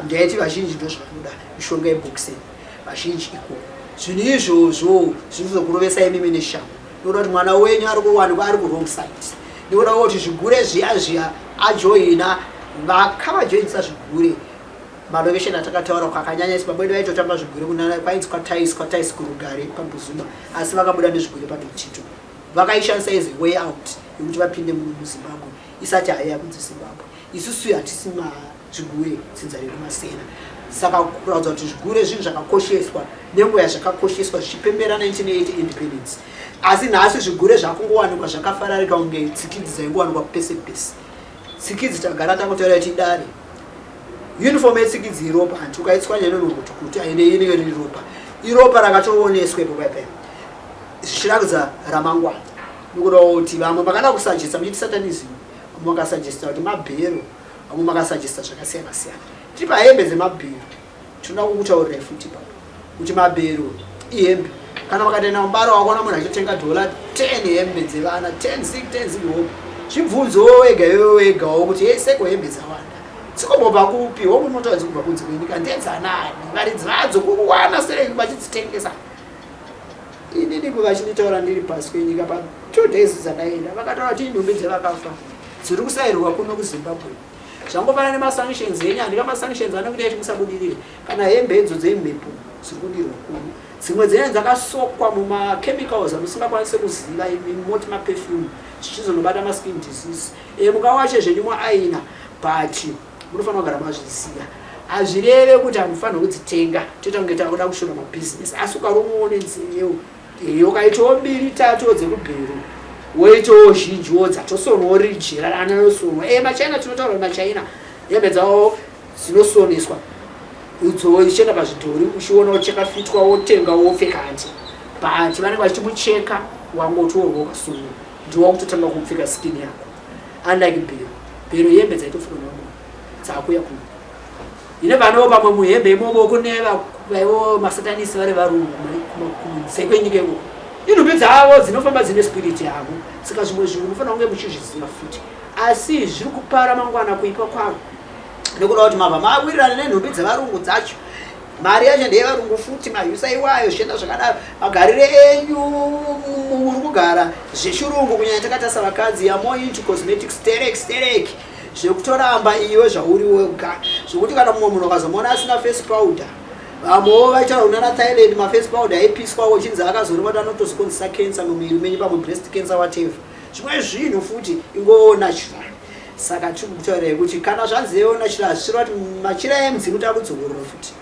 Ndaiti vazhinji ndo zvavanoda, mishonga yeboxing vazhinji ikoko. Zvinhu izvozvo zvinozokurovesa imimi neshangu, nekuda kuti mwana wenyu ari kuwanikwa ari kuwrong side, nekuda kuti zvigure zviya zviya ajoina, vakavajoinisa zvigure. Malokesheni atakataura kwakanyanya isi, baba vedu vaitotamba zvigure kunana kwainzi kwaTais, kwaTais kuRugare paMbuzuma, asi vakabuda nezvigure paDotito. Vakaishandisa as a way out yekuti vapinde muno muZimbabwe isati haiya kunzi Zimbabwe. Isusu hatisi mazvigure, dzinza redu Masena. Saka kuratidza kuti zvigure zvinhu zvakakosheswa nenguva yazvakakosheswa zvichipembera 1980 independence, asi nhasi zvigure zvakungowanikwa zvakafararika kunge tsikidzi dzaingowanikwa pese pese. Tsikidzi tagara tangotaura kuti idare uniform yetsikidzi iropa, hanti ukaitswanya inonongoti kuti aine inenge riri ropa, iropa rakatooneswa ipo paipai zvichiratidza ramangwana. Nokuda kuti vamwe makada kusajesta muchiti satanism, vamwe vakasajesta kuti mabhero, vamwe makasajesta zvakasiyana siyana. Tiri pahembe dzemabhero, tinoda kukutaurirai futi ipapo kuti mabhero ihembe. Kana vakatoenda mubaro wakaona munhu achitenga $10 hembe dzevana, 10 zig, 10 zig hope, zvibvunzowo wega iwewe wegawo kuti hey, seko hembe dzawanda dzikombobva kupi? Wokunotaura dzikubva kunze kwenyika, ndedzanani? Varidzi vadzo kukuwana sei vachidzitengesa? Inini vachinditaura ndiri pasi kwenyika pa 2 days dzandaenda, vakataura kuti inhumbi dzevakafa dziri kusairwa kuno kuZimbabwe. Zvangofanana nemasanctions enyu, handika? Masanctions anokuita kuti musabudirire. Kana hembe idzo dzemhepo dziri kudirwa kuno, dzimwe dzenye dzakasokwa mumachemicals amusingakwanisi kuziva imi, moti maperfume, zvichizonobata maskin disease. Mukawache zvenyu muaina, but munofanira kugara mazviziva. Hazvireve kuti hamufaniri kudzitenga, toita kunge takuda kushora mabhizinesi, asi ukaromuwo nenzeve, ukaitawo mbiri tatu dzekubheru, woitawo zhinjiwo dzatosonwawo rijira anosonwa. MaChina, tinotaura kuti maChina hembe dzavo dzinosoneswa idzo, ichienda pazvidhori uchiona chakafitwa, wotenga wopfeka, hanti? But vanenge vachiti mucheka wangotorwa ukasunwa, ndiwa kutotanga kupfeka skin yako, unlike bhero. Bhero hembe dzaitopfekwa nevamwe dzakuya kuno. Ine vanowo pamwe muhembe imomo kune vaivo masatanisi vari varungu kunze kwenyika ikoko, inhumbi dzavo dzinofamba dzine spirit yavo. Saka zvimwe zvinhu munofanira kunge muchizviziva futi, asi zviri kupara mangwana kuipa kwavo nekuda kuti mabva mawirirana nenhumbi dzevarungu dzacho. Mari yacho ndeyevarungu futi, mahusa iwayo, zvichienda zvakadaro. Magariro enyu muri kugara zvechirungu, kunyanya takatarisa vakadzi yamo into cosmetics sterek sterek, zvekutoramba iwe zvauri wega, zvokuti kana mumwe munhu akazomuona asina face powder, vamwewo vaitaura kunana Thailand maface powder aipiswawo, chinzi akazoreva kuti anotozokonzesa cancer mumuviri menyu, pamwe breast cancer, whatever, zvimwe zvinhu futi ingowo natural. Saka tiri kukutaurirai kuti kana zvanziwo natural, hazvisireva kuti machira emudzimu takudzokorora futi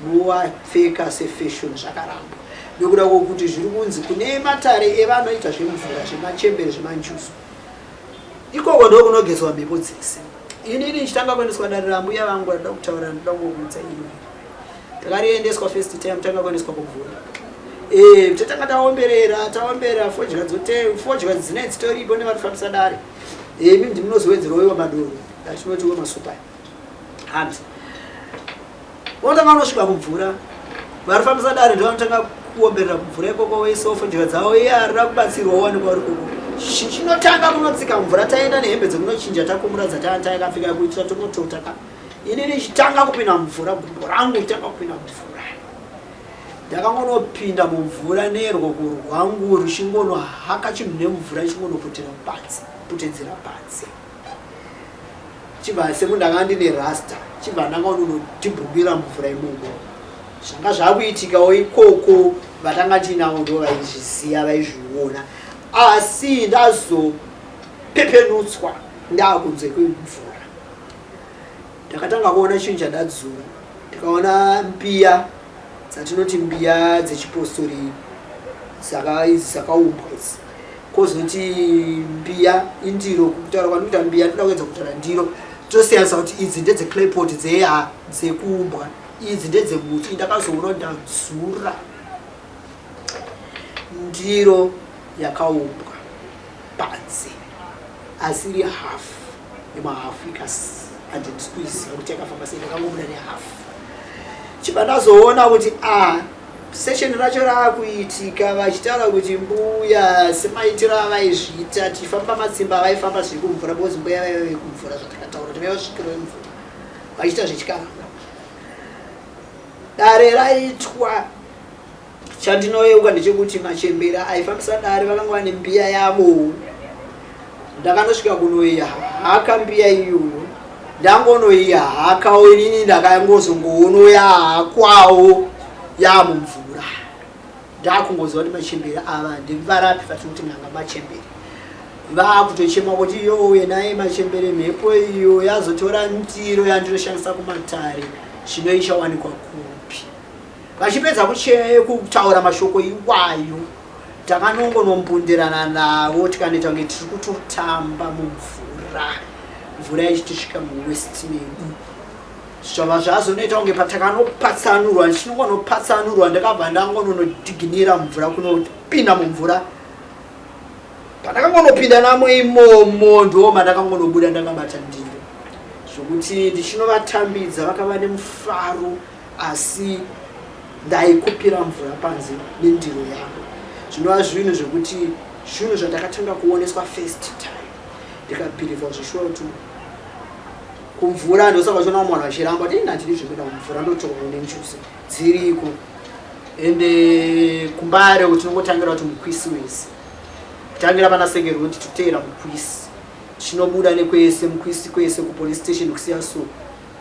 muwapfeka sefashion. Zvakarambwa nekuda kwokuti zviri kunzi kune matare evanoita zvemvura, zvemachembere, zvemanjuzu, ikoko ndo kunogezwa mhepo dzese. Inini ndichitanga kuendeswa dare rambuya vangu rada kutaura, ndoda kungokuudza iri takariendeswa first time, tanga kuendeswa kumvura. Tatanga taomberera, taomberera fodya, dzote fodya dzine dzitoripo nevanofambisa dare. Imi ndimunozowedzerawo iwo madoro atinoti iwo masupa, hanti? Unotanga unosvika kumvura, varifambisa dare ndo vanotanga kuomberera kumvura ikoko, voisawo fodya dzavo. Iye arida kubatsirwa wanikwa uri koko, chinotanga kunotsika mvura, taenda nehembe dzekunochinja, takumura dzatakapfeka kuitira tonotota ka. Inini chitanga kupinda mumvura, gumbo rangu chitanga kupinda mumvura, ndakangonopinda mumvura nerwoko rwangu ruchingonohaka chinhu nemvura, ichingonoputira panze, putedzera panze, chibva semunhu ndanga ndine rasta, chibva ndanga unonodhibhukira mumvura imomo. Zvanga zvakuitikawo ikoko vatanga tiinavo ndo vaizviziva vaizviona, asi ndazopepenutswa ndakunze kwemvura. Ndakatanga kuona chinhu chandadzura, ndikaona mbiya dzatinoti mbiya dzechipostori dzakaumbwa idzi, kozoti mbiya indiro. Kutaura kwandikuita mbiya, ndoda kuedza kutaura ndiro, tosiyanisa kuti idzi ndedzeclaypot dzeya dzekuumbwa, idzi ndedzemuti. Ndakazoona ndadzura ndiro yakaumbwa panze, asi iri hafu yemahafu, handisi kuiziva kuti yakafamba sei, ndakangobuda nehafu. Chibva ndazoona kuti a session racho raakuitika, vachitaura kuti mbuya semaitiro avaizviita tichifamba matsimba avaifamba zviri kumvura, because mbuya vaiva vekumvura, zvatakataura kuti vaiva svikiro vemvura vachiita zvechikaranga. Dare raitwa. Chandinoyeuka ndechekuti machembera aifambisa dare vakanga vane mbiya yavo. Ndakanosvika kunoihaka mbiya iyoyo, ndangonoihakawo inini, ndakangozongoono yahakwawo yamumvura. Ndakungoziva kuti machembere ava ndivarapi vatinoti n'anga, machembere vakutochema kuti yowe naye machembere, mhepo iyo yazotora ndiro yandinoshandisa kumatare, zvino ichawanikwa kupi? Vachipedza kutaura mashoko iwayo, takanongonombundirana navo, tikanoita kunge tiri kutotamba mumvura, mvura ichitisvika muwest medu. Zvava zvazonoita kunge patakanopatsanurwa, ndichinongonopatsanurwa, ndakabva ndangononodhiginira mvura, kunopinda mumvura. Pandakangonopinda namo imomo, ndo mandakangonobuda ndakabata ndiro, zvokuti ndichinovatambidza vakava nemufaro, asi ndaikupira mvura panze nendiro yangu, zvinova zvinhu zvekuti zvinhu zvandakatanga kuoneswa first time, ndikabhilivha zvishuwa kuti kumvura. Ndosaka uchiona vamwe vanhu vachiramba kuti ina handidi zvekuenda kumvura, ndotorwa nenjuzu dziriko. Ende kuMbare tinongotangira kuti mukwisi wese, kutangira pana Seke Road, toteera mukwisi, tichinobuda nekwese mukwisi kwese kupolice station kusiya. So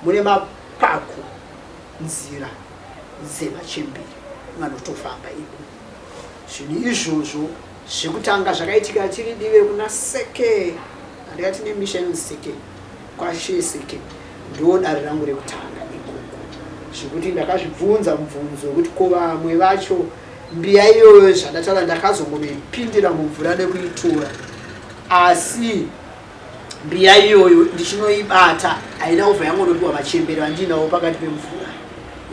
mune mapako, nzira dzemachembere vanotofamba imo. Zvinhu izvozvo zvekutanga zvakaitika tiri dive kuna Seke, handikati nemisha inonzi Seke, kwaShe Seke, ndo dare rangu rekutanga ikoko, zvekuti ndakazvibvunza mubvunzo wekuti ko vamwe vacho mbiya iyoyo zvandataura ndakazongonoipindira mumvura nekuitora, asi mbiya iyoyo ndichinoibata haina kubva yangonopiwa machembere vandinawo pakati pemvura,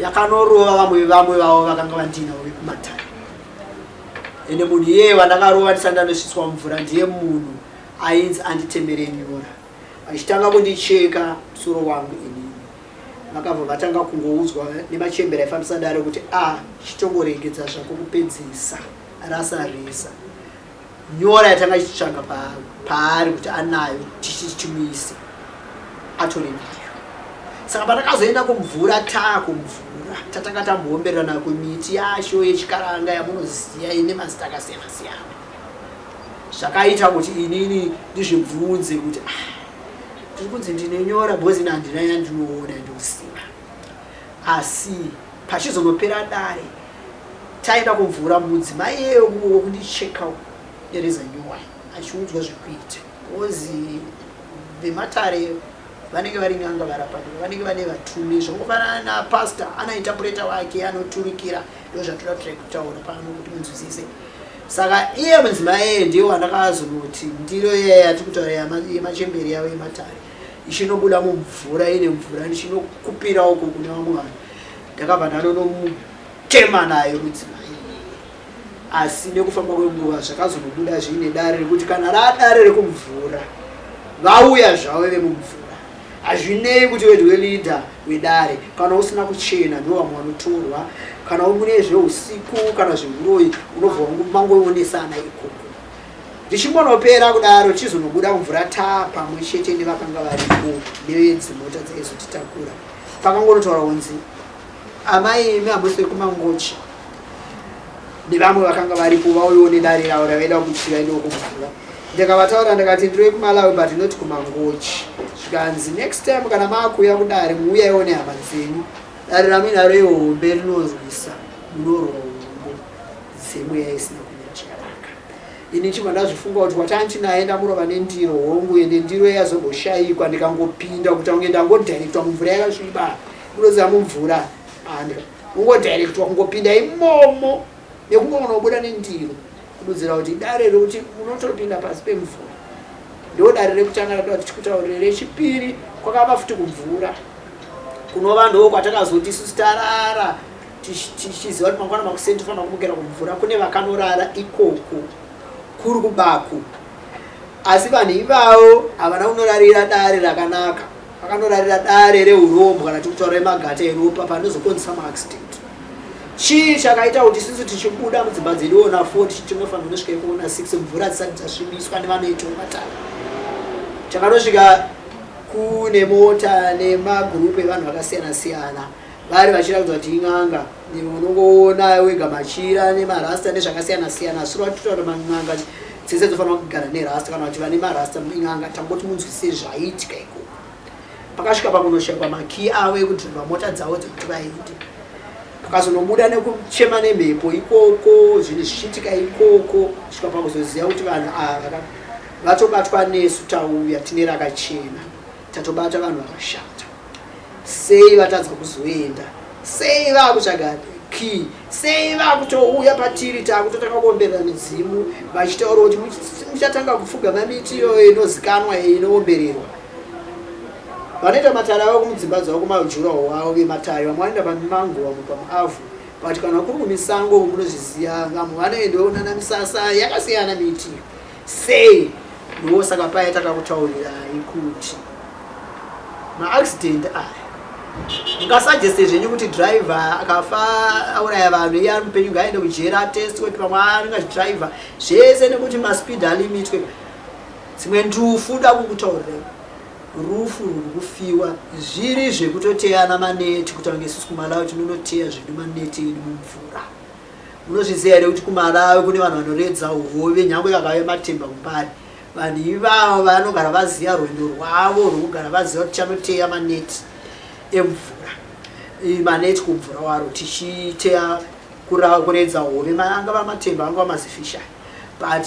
yakanorova vamwe vavo vakanga vandinawo vekumatare. Ende munhu iyeye vandakarova ndisati ndanosvitswa mumvura ndiye munhu ainzi anditemere nyora. Vachitanga kundicheka musoro wangu inini, vakabva vatanga kungoudzwa nemachembere aifambisa dare kuti a chitongoregedza zvako kupedzisa rasa resa nyora yatanga ichitsvaga paari kuti anayo, tichiti timuise atore nayo. Saka patakazoenda kumvura, taakumvura, tatanga tamboombererana kumiti yacho yechikaranga yamunoziva ine mazita akasiyana siyana, zvakaita kuti inini ndizvibvunze kuti ah, ndiri kunzi ndine nyora because ini handina yandinoona yandinoziva. Asi pachizonopera dare taenda kumvura, mudzimai iyeyo wokundicheka nereza nyowani achiudzwa zvekuita, because vematare vanenge vari n'anga varapani, vanenge vane vatumi, zvangofanana napastor ana interpreter wake anoturikira. Ndo zvatoda tiri kutaura pano kuti munzwisise. Saka iye mudzimai iyeye ndiye wandakazonoti ndiro iye yatiri kutaura yemachemberi yavo yematare ichinobuda mumvura ine mvura, ndichinokupira uko kune vamwe vanhu, ndakabva ndanonomutema nayo mudzimai. Asi nekufamba kwenguva zvakazonobuda zviine dare rekuti kana radare rekumvura vauya zvavo vemumvura, hazvinei kuti wedu weleader wedare, kana usina kuchena ndo vamwe vanotorwa, kana mune zveusiku kana zveuroyi unobva mangoonesana ikoko. Ndichingonopera kudaro, tichizonobuda mvura taa pamwe chete nevakanga varipo nedzimota dzaizotitakura, pakangonotaura kunzi amai imi hamusi vekuMangochi, nevamwe vakanga varipo vauyiwo nedare ravo ravaida kuti vaendewo kumvura. Ndikavataura ndikati ndiri wekuMalawi but not kuMangochi. Zvikanzi next time kana maakuuya kudare muuyaiwo nehama dzenyu. Dare ramuinaro ihombe rinorwisa, munorwa hondo dzemweya isina kumira zvakanaka. Ini chibva ndazvifunga kuti watanti naye ndamurova nendiro hongu ende ndiro yazomboshaikwa ndikangopinda kuita kunge ndangodhairektwa mumvura yakasviba. Munoziva mumvura and ungodhairektwa kungopinda imomo nekungonobuda nendiro kududzira kuti dare rekuti unotopinda pasi pemvura ndo dare rekutanga ratoda kuti tikutaurire. Rechipiri kwakava futi kumvura kunova ndo kwatakazoti isusu tarara tichiziva kuti mangwana makuseni tofanira kumukira kumvura. Kune vakanorara ikoko kuri kubaku, asi vanhu ivavo havana kunorarira dare rakanaka, vakanorarira dare reurombwa kana tikutaura remagata eropa panozokonzesa maaccident. Chii chakaita kuti isusu tichibuda mudzimba dzedu ona 4 tichinofanira kunosvika ikuona 6 mvura dzisati dzasvibiswa nevanoitawo matare? Takanosvika kune mota nemagurupu evanhu vakasiyana siyana vari vachiratidza kuti in'anga. Unongoona wega machira nemarasta nezvakasiyana siyana, asi vatotaura man'anga dzese dzofanira kugara nerasta kana kuti vane marasta in'anga. Tangoti munzwisise zvaiitika ikoko. Pakasvika pakunoshayikwa makii avo ekudhirivha mota dzavo dzekuti vaende, pakazonobuda nekuchema nemhepo ikoko, zvinhu zvichiitika ikoko, svika pakuzoziva kuti vanhu ava vatobatwa nesu. Tauya tine rakachena, tatobata vanhu vakashata. Sei vatadza kuzoenda? Sei vakutsvaga key? Sei vakutouya patiri takutotanga kuomberera midzimu vachitaura kuti muchatanga kupfugama miti iyoyo inozikanwa inoombererwa? Vanoita matare avo kumudzimba dzavo, kumajuraho wavo vematare. Vamwe vanoenda pamimango, vamwe pamuavhu, but kana kuri kumisango munozviziva, vamwe vanoendawo nana misasa yakasiyana miti. Sei? Ndosaka paya takakutaurirai kuti maaccident aya mungasajeste zvenyu kuti driver akafa auraya vanhu, iye ari mupenyu ngaaende kujera atestwe kuti pamwe anenge achidriver zvese nekuti maspeed alimitwe. Dzimwe ndufu da kukutaurirai, rufu ruri kufiwa zviri zvekutoteyana maneti, kuita kunge isusu kuMalawi tinonoteya zvedu maneti edu mumvura. Munozviziva here kuti kuMalawi kune vanhu vanoredza hove nyange vakauya matemba kumbari? Vanhu ivavo vanogara vaziva rwendo rwavo rwekugara vaziva kuti tichanoteya maneti emvura, maneti kumvura waro tichiteya kuredza hove, angava matemba, angava mazifisha. But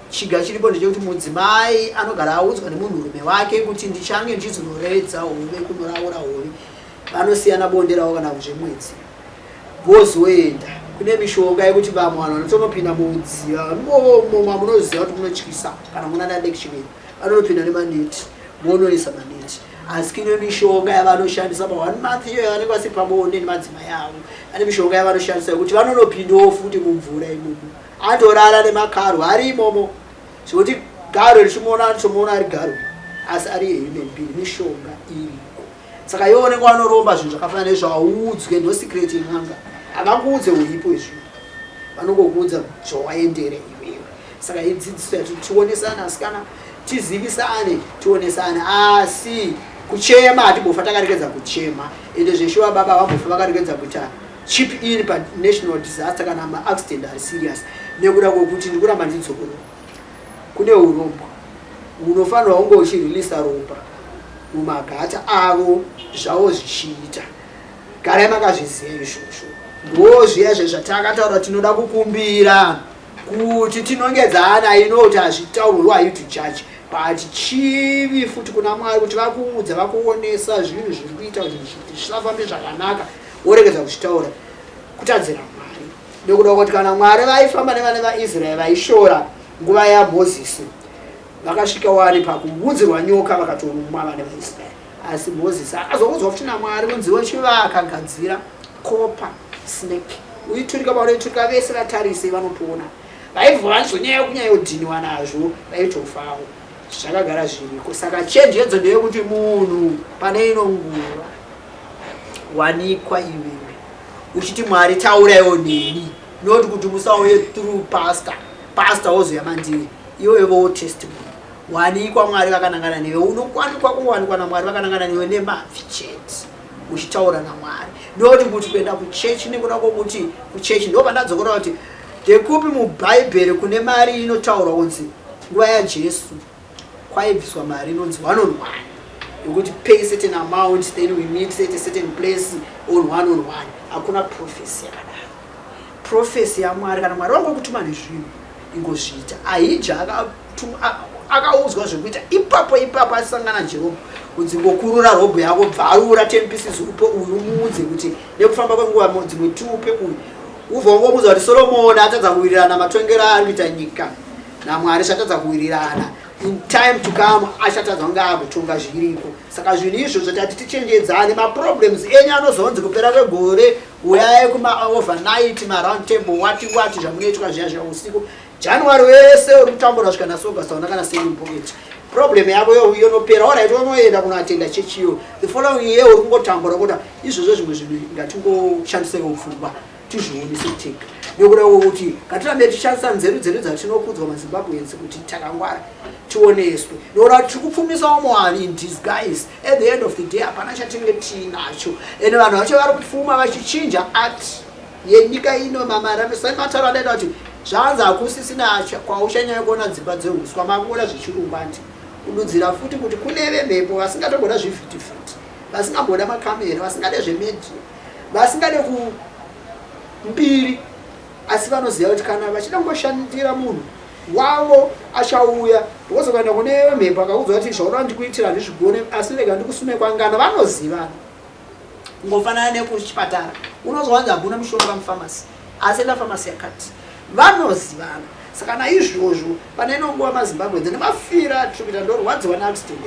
chiga chiripo ndechekuti mudzimai anogara audzwa nemunhurume wake kuti ndichange ndichizonoredza hove, kunoraura hove. Vanosiyana bonde ravo kana zvemwedzi vozoenda. Kune mishonga yekuti vamwe vanhu vanotonopinda mudziva imomo mamunoziva kuti munotyisa kana muna nadekchiveni, vanonopinda nemaneti, vonoisa maneti. Asi kune mishonga yavanoshandisa pa one month iyoyo yavanenge vasiri pabonde nemadzimai avo. Ane mishonga yavanoshandisa yekuti vanonopindawo futi mumvura imomo, atorara nemakarwe ari imomo, zvekuti garwe richimuona anotomuona ari garwe asi ari human being. Mishonga iriko. Saka iwe unenge wanoromba zvinhu zvakafanana nezvaudzwe. Ndo secret yen'anga, havanguudze uipo izvi, vanongokuudza zvawaendera iwewe. Saka idzidziso yati tionesane, asikana, tizivisane, tionesane. Asi kuchema hatimbofa takarekedza kuchema, ende zveshuwa baba vambofa vakarekedza kuita chip in panational disaster kana maaccident ari serious, nekuda kwekuti ndikuramba ndidzokorora, kune urombwa unofanirwa kunge uchirilisa ropa mumagata avo zvavo zvichiita. Garai makazviziva izvozvo. Ndo zviya zvezvatakataura, tinoda kukumbira kuti tinongedzana inoti hazvitaurwi are you to judge, but chivi futi kuna Mwari kuti vakuudza, vakuonesa zvinhu zviri kuita kuti zvisafambe zvakanaka, woregedza kuzvitaura, kutadzira Mwari. Nekuda kuti kana Mwari vaifamba nevana vaIsraeri vaishora nguva yaMozisi, vakasvika wari pakuunzirwa nyoka vakatorumwa vana vaIsraeri. Asi Mozisi akazoudzwa futi naMwari kunziwo chivaka, gadzira copper snake, uiturika, paunoiturika vese vatarise vanopona. Vaibva vazonyanya kunyanyodhiniwa nazvo, vaitofawo. Zvakagara zviriko. Saka chenjedzo ndeyekuti munhu pane ino nguva wanikwa iwewe uchiti, "Mwari, tauraiwo neni," not kuti musauye through pastor, pastor wozoya mandiri. Iwewe testimony, wanikwa Mwari vakanangana newe. Unokwanikwa kuwanikwa naMwari vakanangana newe nemabvi chete, uchitaura naMwari, noti kuti kuenda kuchechi. Nekuda kwokuti kuchechi ndo pandadzokora kuti ndekupi mubhaibheri kune mari inotaurwa kunzi nguva yaJesu kwaibviswa mari inonzi one on one? Yokuti pay certain amount, then we meet at a certain place on one on one. Hakuna prophecy yakadaro. Prophecy yaMwari, kana Mwari wangokutuma nezvinhu, ingozviita. Ahija akaudzwa zvekuita ipapo ipapo asangana Jerobho, kunzi ngokurura robho yako, bvarura 10 pieces, upe uyu, umuudze kuti nekufamba kwenguva dzimwe 2 upe uyu. Ubva wangomuudza kuti Solomoni atadza kuwirirana matongero aari kuita nyika naMwari, zvatadza kuwirirana. In time to come achatadza kunge akutonga zviriko. Saka zvinhu izvozvo tati tichenjedzane. Maproblems enyu anozonzi kupera kwegore uyai kumaovernight, maround table, wati wati, zvamunoitwa zviya zviya usiku. January wese uri kutambura kusvika nhasi August, hauna kana cent mupocket. Problem yako yonopera, alright, unoenda kunoatenda chechiyo. The following year uri kungotambura kuta izvozvo. Zvimwe zvinhu ngatingoshandisaiwo pfungwa, tizvionese tega, nekuda kwekuti ngatirambe tichishandisa nzeru dzedu dzatinokudzwa maZimbabweans kuti takangwara. Tioneswe nekuda kuti tiri kupfumisawo Mwari in disguise. At the end of the day hapana chatinenge tiinacho, ende vanhu vacho vari kupfuma vachichinja art yenyika ino. Mamaramisai adaita kuti zvanzi hakusisina kwauchanyanya kuona dzimba dzeuswa, makuona zvechirungu. Andi kududzira futi kuti kune vemhepo vasingatomboda zvivhitivhiti, vasingamboda makamera, vasingade zvemedia, vasingade kumbiri, asi vanoziva kuti kana vachida kungoshandira munhu wavo achauya. Because ukaenda kune mhepo akaudzwa kuti zvaunoda ndikuitira handizvigone, asi rega ndikusume kwangana, vanozivana. Kungofanana nekuchipatara, unozwanzi hakuna mushonga mufamasi, asi enda famasi yakati, vanozivana. Saka naizvozvo pane inonguva maZimbabwe dzine mafira atiri kuita. Ndorwadziwa neaccident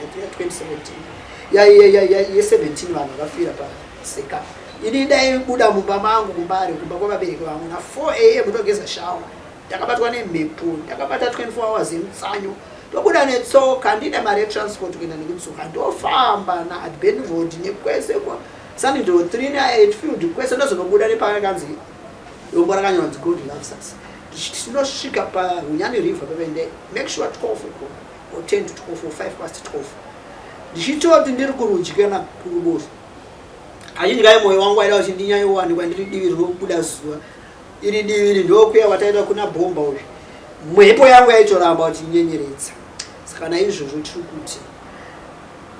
ya2017, ye17, vanhu vakafira paseka. Ini ndaibuda mumba mangu kuMbare, kumba kwavabereki vangu, na4 am, ndogeza shower, ndakabatwa nemhepo, ndakabata 24 hours yemutsanyo. Ndobuda netsoka, ndine mari yetransport kuenda nekudzoka. Ndofamba naAdben Road nekwese kwa Sunningdale 3 neHatfield kwese, ndozonobuda nepakanzi dombo rakanyorwa kunzi "God loves us". Tinosvika paHunyani River pepende, make sure 12 o'clock or 10 to 12 or 5 past 12. Ndichitoti ndiri kurudyi kana kuruboshwe, kazhinji kai mwoyo wangu waida kuti ndinyanyowanikwa ndiri divi rinobuda zuva. Iri divi iri ndokuya kwataita kuna bhomba uyu, mhepo yangu yaitoramba kuti inyenyeredza. Saka naizvozvo tiri kuti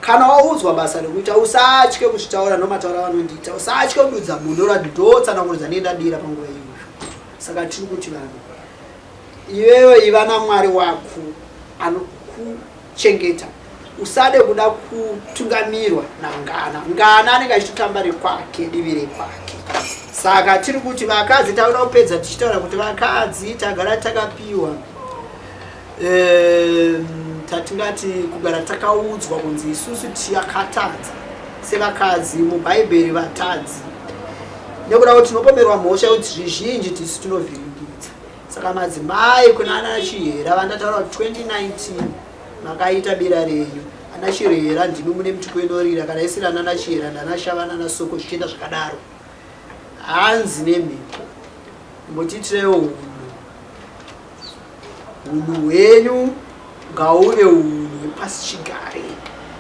kana waudzwa basa rekuita, usatye kuzvitaura. Nomataura vanondiita, usatye kududza munhu ora ndotsananguro dzanenge ndadira panguva iyoyo. Saka tiri kuti vanhu, iwewe iva naMwari wako anokuchengeta. Usade kuda kutungamirwa nangana ngana, anenge achitotamba rekwake, divi rekwake. Saka tiri kuti vakadzi, takuda kupedza tichitaura kuti vakadzi tagara takapiwa, tatingati kugara takaudzwa kunzi isusu tiyakatadza sevakadzi. Mubhaibheri vatadzi, nekuda kuti tinopomerwa mhosva yekuti zvizhinji tisu tinovhiringidza. Saka madzimai, kuna ana Chihera vandataura kuti 2019 makaita bira renyu, ana Chirera ndimi mune mituko inorira. Kana isiri anana Chihera, ndana Shava, nana Soko, zvichienda zvakadaro. Hanzi nemhepo, imbotiitirewo unhu. Unhu hwenyu ngauve unhu hwepasi chigare,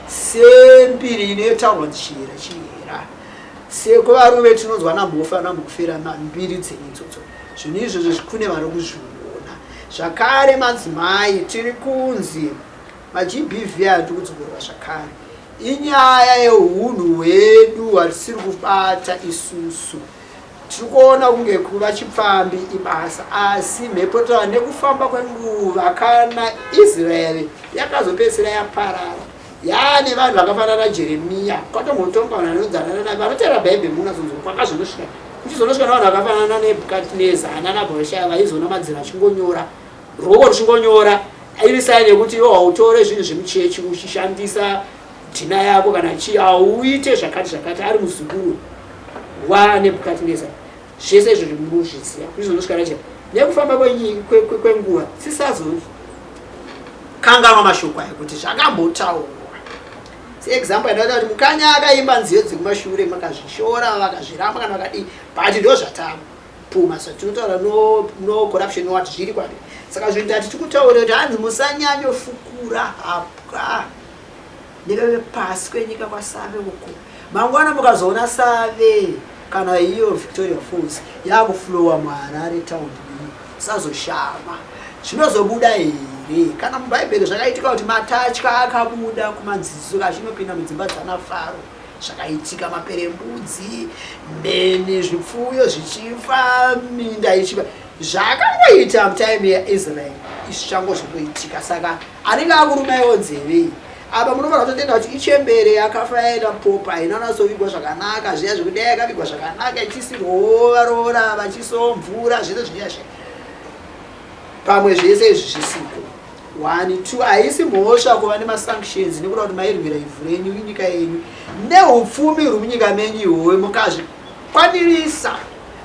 sembiri inotaurwa Chihera. Chihera sekuvarume tinonzwa namhofa namhofera, mbiri dzenyu idzodzo. Zvinhu izvozvo kune vari kuzviona zvakare. Madzimai, tiri kunzi maGBV aya tiri kudzokorora zvakare, inyaya yeunhu hwedu hwatisiri kubata isusu. Tiri kuona kunge kuva chipfambi ibasa, asi mhepo taura nekufamba kwenguva, kana Israeri yakazopedzisira yaparara, yaane vanhu vakafanana naJeremiya, kwatombotonga vanhu vanonzanana vanotaura Bhaibheri. Munazonzwa kwakazonosvika, kuchizonosvika navanhu vakafanana naNebhukadhineza, nana Bhoshaya, vaizoona madziro achingonyora, ruoko ruchingonyora, iri saini yekuti iwo hautore zvinhu zvemuchechi uchishandisa dhina yako kana chii, hauite zvakati zvakati. Ari muzukuru waNebhukadhineza, zvese izvozvo munozviziva. Kuchizonosvika nacho nekufamba kwenguva, tisazokanganwa mashoko ayo kuti zvakambotaurwa. Seexample yandaita kuti Mukanya akaimba nziyo dzekumashure, makazvishora, vakazviramba kana vakadii, but ndo zvatapuma. So tinotaura no, no corruption, no what, zviri kwapi. Saka zvinhu tati tikutaura kuti hanzi musanyanyofukura hapwa neveve pasi kwenyika kwaSave uko. Mangwana mukazoona Save kana iyo Victoria Falls yakuflowa muHarare town, musazoshama zvinozobuda here. here? Kana muBhaibheri zvakaitika kuti matatya akabuda kumanzizo achinopinda mudzimba dzana Faro, zvakaitika maperembudzi, mheni, zvipfuyo zvichifa, minda ichifa, zvakangoita mutime yaIsrael izvi zvichangozongoitika. Saka anenge akurumaiwo nzeve iyi apa munofanira kutotenda kuti ichembere yakafa yaenda popa haina natsovigwa zvakanaka zviya zvekuti dai yakavigwa zvakanaka ichisirwawo varoora vachisowo mvura zvese zviya zviya pamwe zvese izvi zvisiko. One, two, haisi mhosva kuva nemasanctions nekuda kuti mairwira ivhu renyu, nyika yenyu neupfumi huri munyika menyu ihwoyo mukazvikwanirisa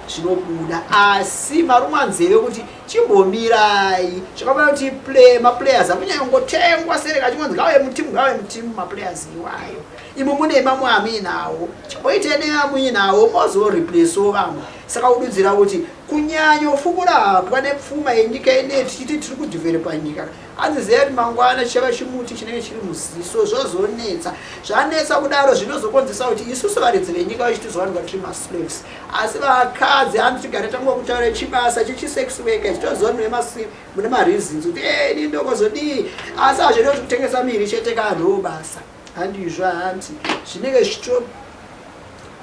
zvinobuda. Asi marumwa nzeve kuti chimbomirai, zvakafanira kuti play maplayers akunyanya kungotengwa sereka achingonzi ngauye mutimu, ngauye mutimu, maplayers iwayo imwe mune mamwe amuinawo, chimboitei neamuinawo mozoreplacewo vamwe. Saka kududzira kuti kunyanyofukura hapwa nepfuma yenyika ineyi tichiti tiri kudhivheropa nyika, hanzi ziva kuti mangwana chichava chimuti chinenge chiri muziso, zvozonetsa. Zvanetsa kudaro zvinozokonzesa kuti isusu varidzi venyika vachitizowanikwa tiri maslaves. Asi vakadzi hanzi tigare tangova kutaura chibasa chechisex worker chitoziva kuti mune mareasons kuti e ini ndokozodii, asi hazvirevi kuti kutengesa miri chete ka ndo basa. Handizvo, hanti zvinenge zvichito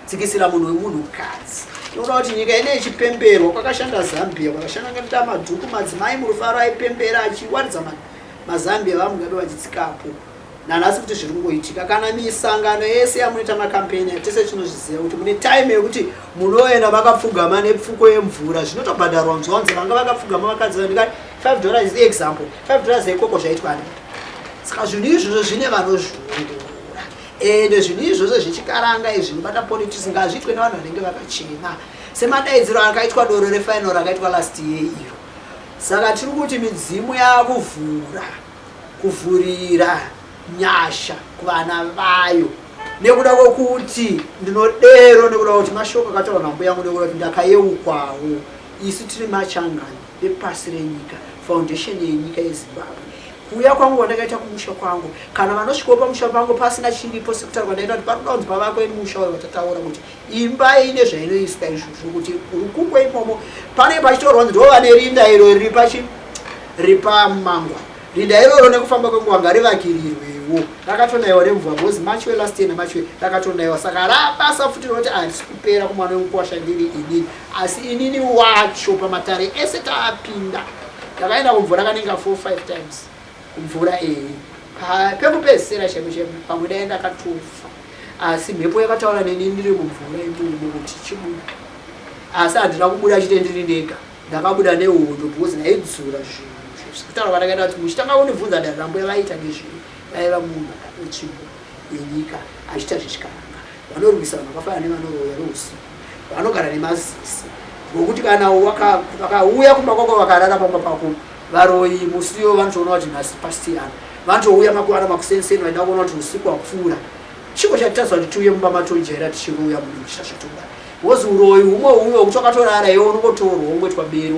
dzikisira munhu wemunhukadzi. Tinoona kuti nyika ine ichipemberwa kwakashanda Zambia, kwakashanda nganoita madhuku, madzimai murufaro aipembera achiwaridza maZambia vaMugabe vachitsikapo. Nanhasi kuti zviri kungoitika. Kana misangano yese yamunoita makampeni tese tinozviziva kuti mune time yekuti munoenda vakapfugama nepfuko yemvura zvinotobhadharwa nzwanzi vanga vakapfugama vakadzi vandikati $5 example $5 yekoko zvaitwa ani. Saka zvinhu izvozvo zvine vanozviongorora. Ende zvinhu izvozvo zvechikaranga izvi zvinobata politics ngazviitwe nevanhu vanenge vakachena semadaidziro akaitwa doro refinal rakaitwa last year iro. Saka tiri kuti midzimu yakuvhura kuvhurira nyasha kuvana vayo nekuda kwekuti ndinodero nekuda kwekuti mashoko akataurwa nambuya yangu nekuda kuti ndakayeukwawo. Isu tiri machangani vepasi renyika, foundation yenyika yeZimbabwe. Kuuya kwangu kwandakaita kumusha kwangu, kana vanosvikawo pamusha pangu pasina chiripo sekutaura kwandaita kuti panoda kunzi pavakwe musha uyo watataura kuti imba ine zvainoiswa izvozvo kuti rukukwe imomo panenge pachitorwa kunzi ndo vane rinda iro riri pachi riri pamangwa rinda iroro nekufamba kwenguva ngarivakirirwewo rakatonaiwa nemvura because March welast year naMarch rakatonaiwa saka rabasa futi rokuti harisi kupera kumwana wemukwasha ndiri inini asi inini wacho pamatare ese taapinda ndakaenda kumvura kanenge 4 5 times kumvura eyi pekupedzisira chaipo chaipo pamwe dai ndakatofa asi mhepo yakataura neni ndiri mumvura imomo kuti chibuda asi handina kubuda chite ndiri ndega ndakabuda nehondo because ndaidzura zvinhu sekutaura kwandakaita kuti muchitanga kundibvunza dare rambuya vaiita nezvei vaiva munhu wetsvimbo yenyika achiita zvechikaranga vanorwisa vanhu vakafanana nevanoroya veusiku vanogara nemazisi ngokuti kana vakauya kumba kwako vakarara pamba pako varoyi musiyo vanotoona kuti nhasi pasiyana vanotouya makuwana makusenseni vaida kuona kuti usiku hwapfuura chiko chatitadza kuti tiuye mumba matojaira tichiuya munhu muchita zvatoda because uroyi humwe huyo wekuti wakatorara iwe unongotorwa wongoitwa beri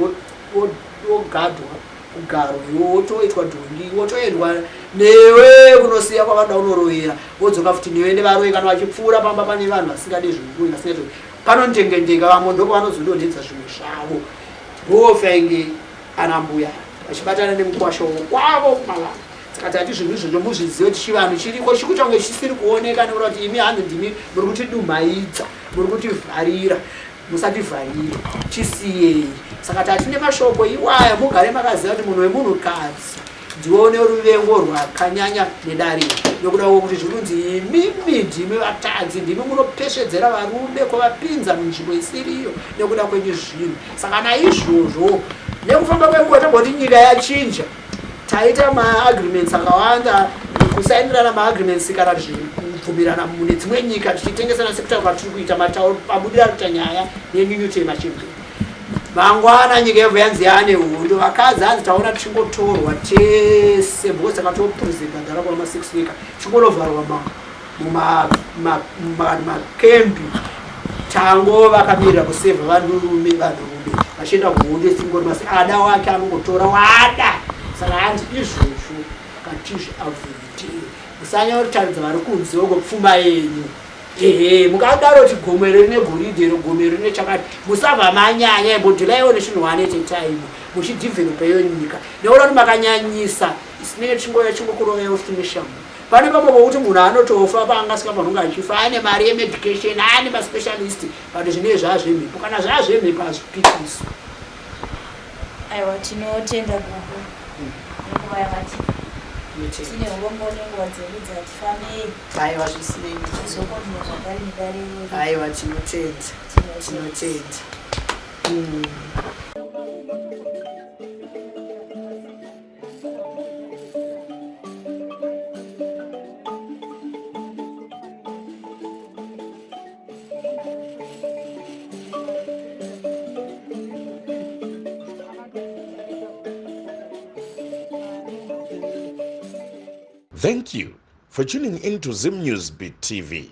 wogadwa kugaro iwe wotoitwa dhongi wotoendwa newe kunosiya kwavanoda unoroyera wodzoka futi newe nevaroyi kana vachipfuura pamba pane vanhu vasingade zvemuroyi vasingade panondengendeka vamwe ndopavanozodontedza zvimwe zvavo vofainge ana mbuya vachibatana nemukwasha kwavo kumalanga. Saka tati zvinhu izvozvo muzvizive kuti chivanhu chiriko chikuita kunge chisiri kuoneka nekuda kuti imi hanzi ndimi muri kutidumhaidza muri kutivharira musativharire chisiyei. Saka tati nemashoko iwaya mugare makaziva kuti munhu wemunhukadzi ndiwe une ruvengo rwakanyanya nedare nekuda kwekuti zviri kunzi imimi ndimi vatadzi ndimi munopesvedzera varume kuvapinza munzvimbo isiriyo nekuda kwenyu zvinhu. Saka naizvozvo nekufamba kwenguva tomboti nyika yachinja taita maagreements akawanda kusainirana maagreements kana kubvumirana mune dzimwe nyika tichitengesana sekutaura kwatiri kuita mabudiro ari kuita nyaya yenyunyuto yemachembere mangwana nyika yobva yanzi yaane hondo vakadzi hanzi taona tichingotorwa tese because takatopresenta dhara kwa ma6 week tichingonovharwa mumakembi tango vakamirira kusevha vanhurume vanhurume vachienda kuhondo isingori masi ada wake anongotora waada saka hanzi izvozvo katizvi avoide musanyanyotaridza vari kunze uko pfuma yenyu. Ehe, mukadaro kuti gomo iro rine goridhe iro gomo iro rine chakati, musabva manyanya, imbodhilaiwo nechinhu one at a time muchidhivhelopa iyo nyika. Nekuda kuti makanyanyisa, sinenge tichingoya chingokurovewo futi neshamhu. Pane pamwe pokuti munhu anotofa paanga asingafanirwi kunge achifa, ane mari yemedication, ane maspecialist, but zvinenge zvazvemhepo. Kana zvazvemhepo hazvipikiswi. Aiwa, tinotenda gogo nenguva yamatipa. Tine urombo nenguva dzedu dzati fambei. Aiwa, zvisinei. Tizokonzwa zvakare nedare iroro. Aiwa, tinotenda. Tinotenda. Thank you for tuning in to Zim News Beat TV.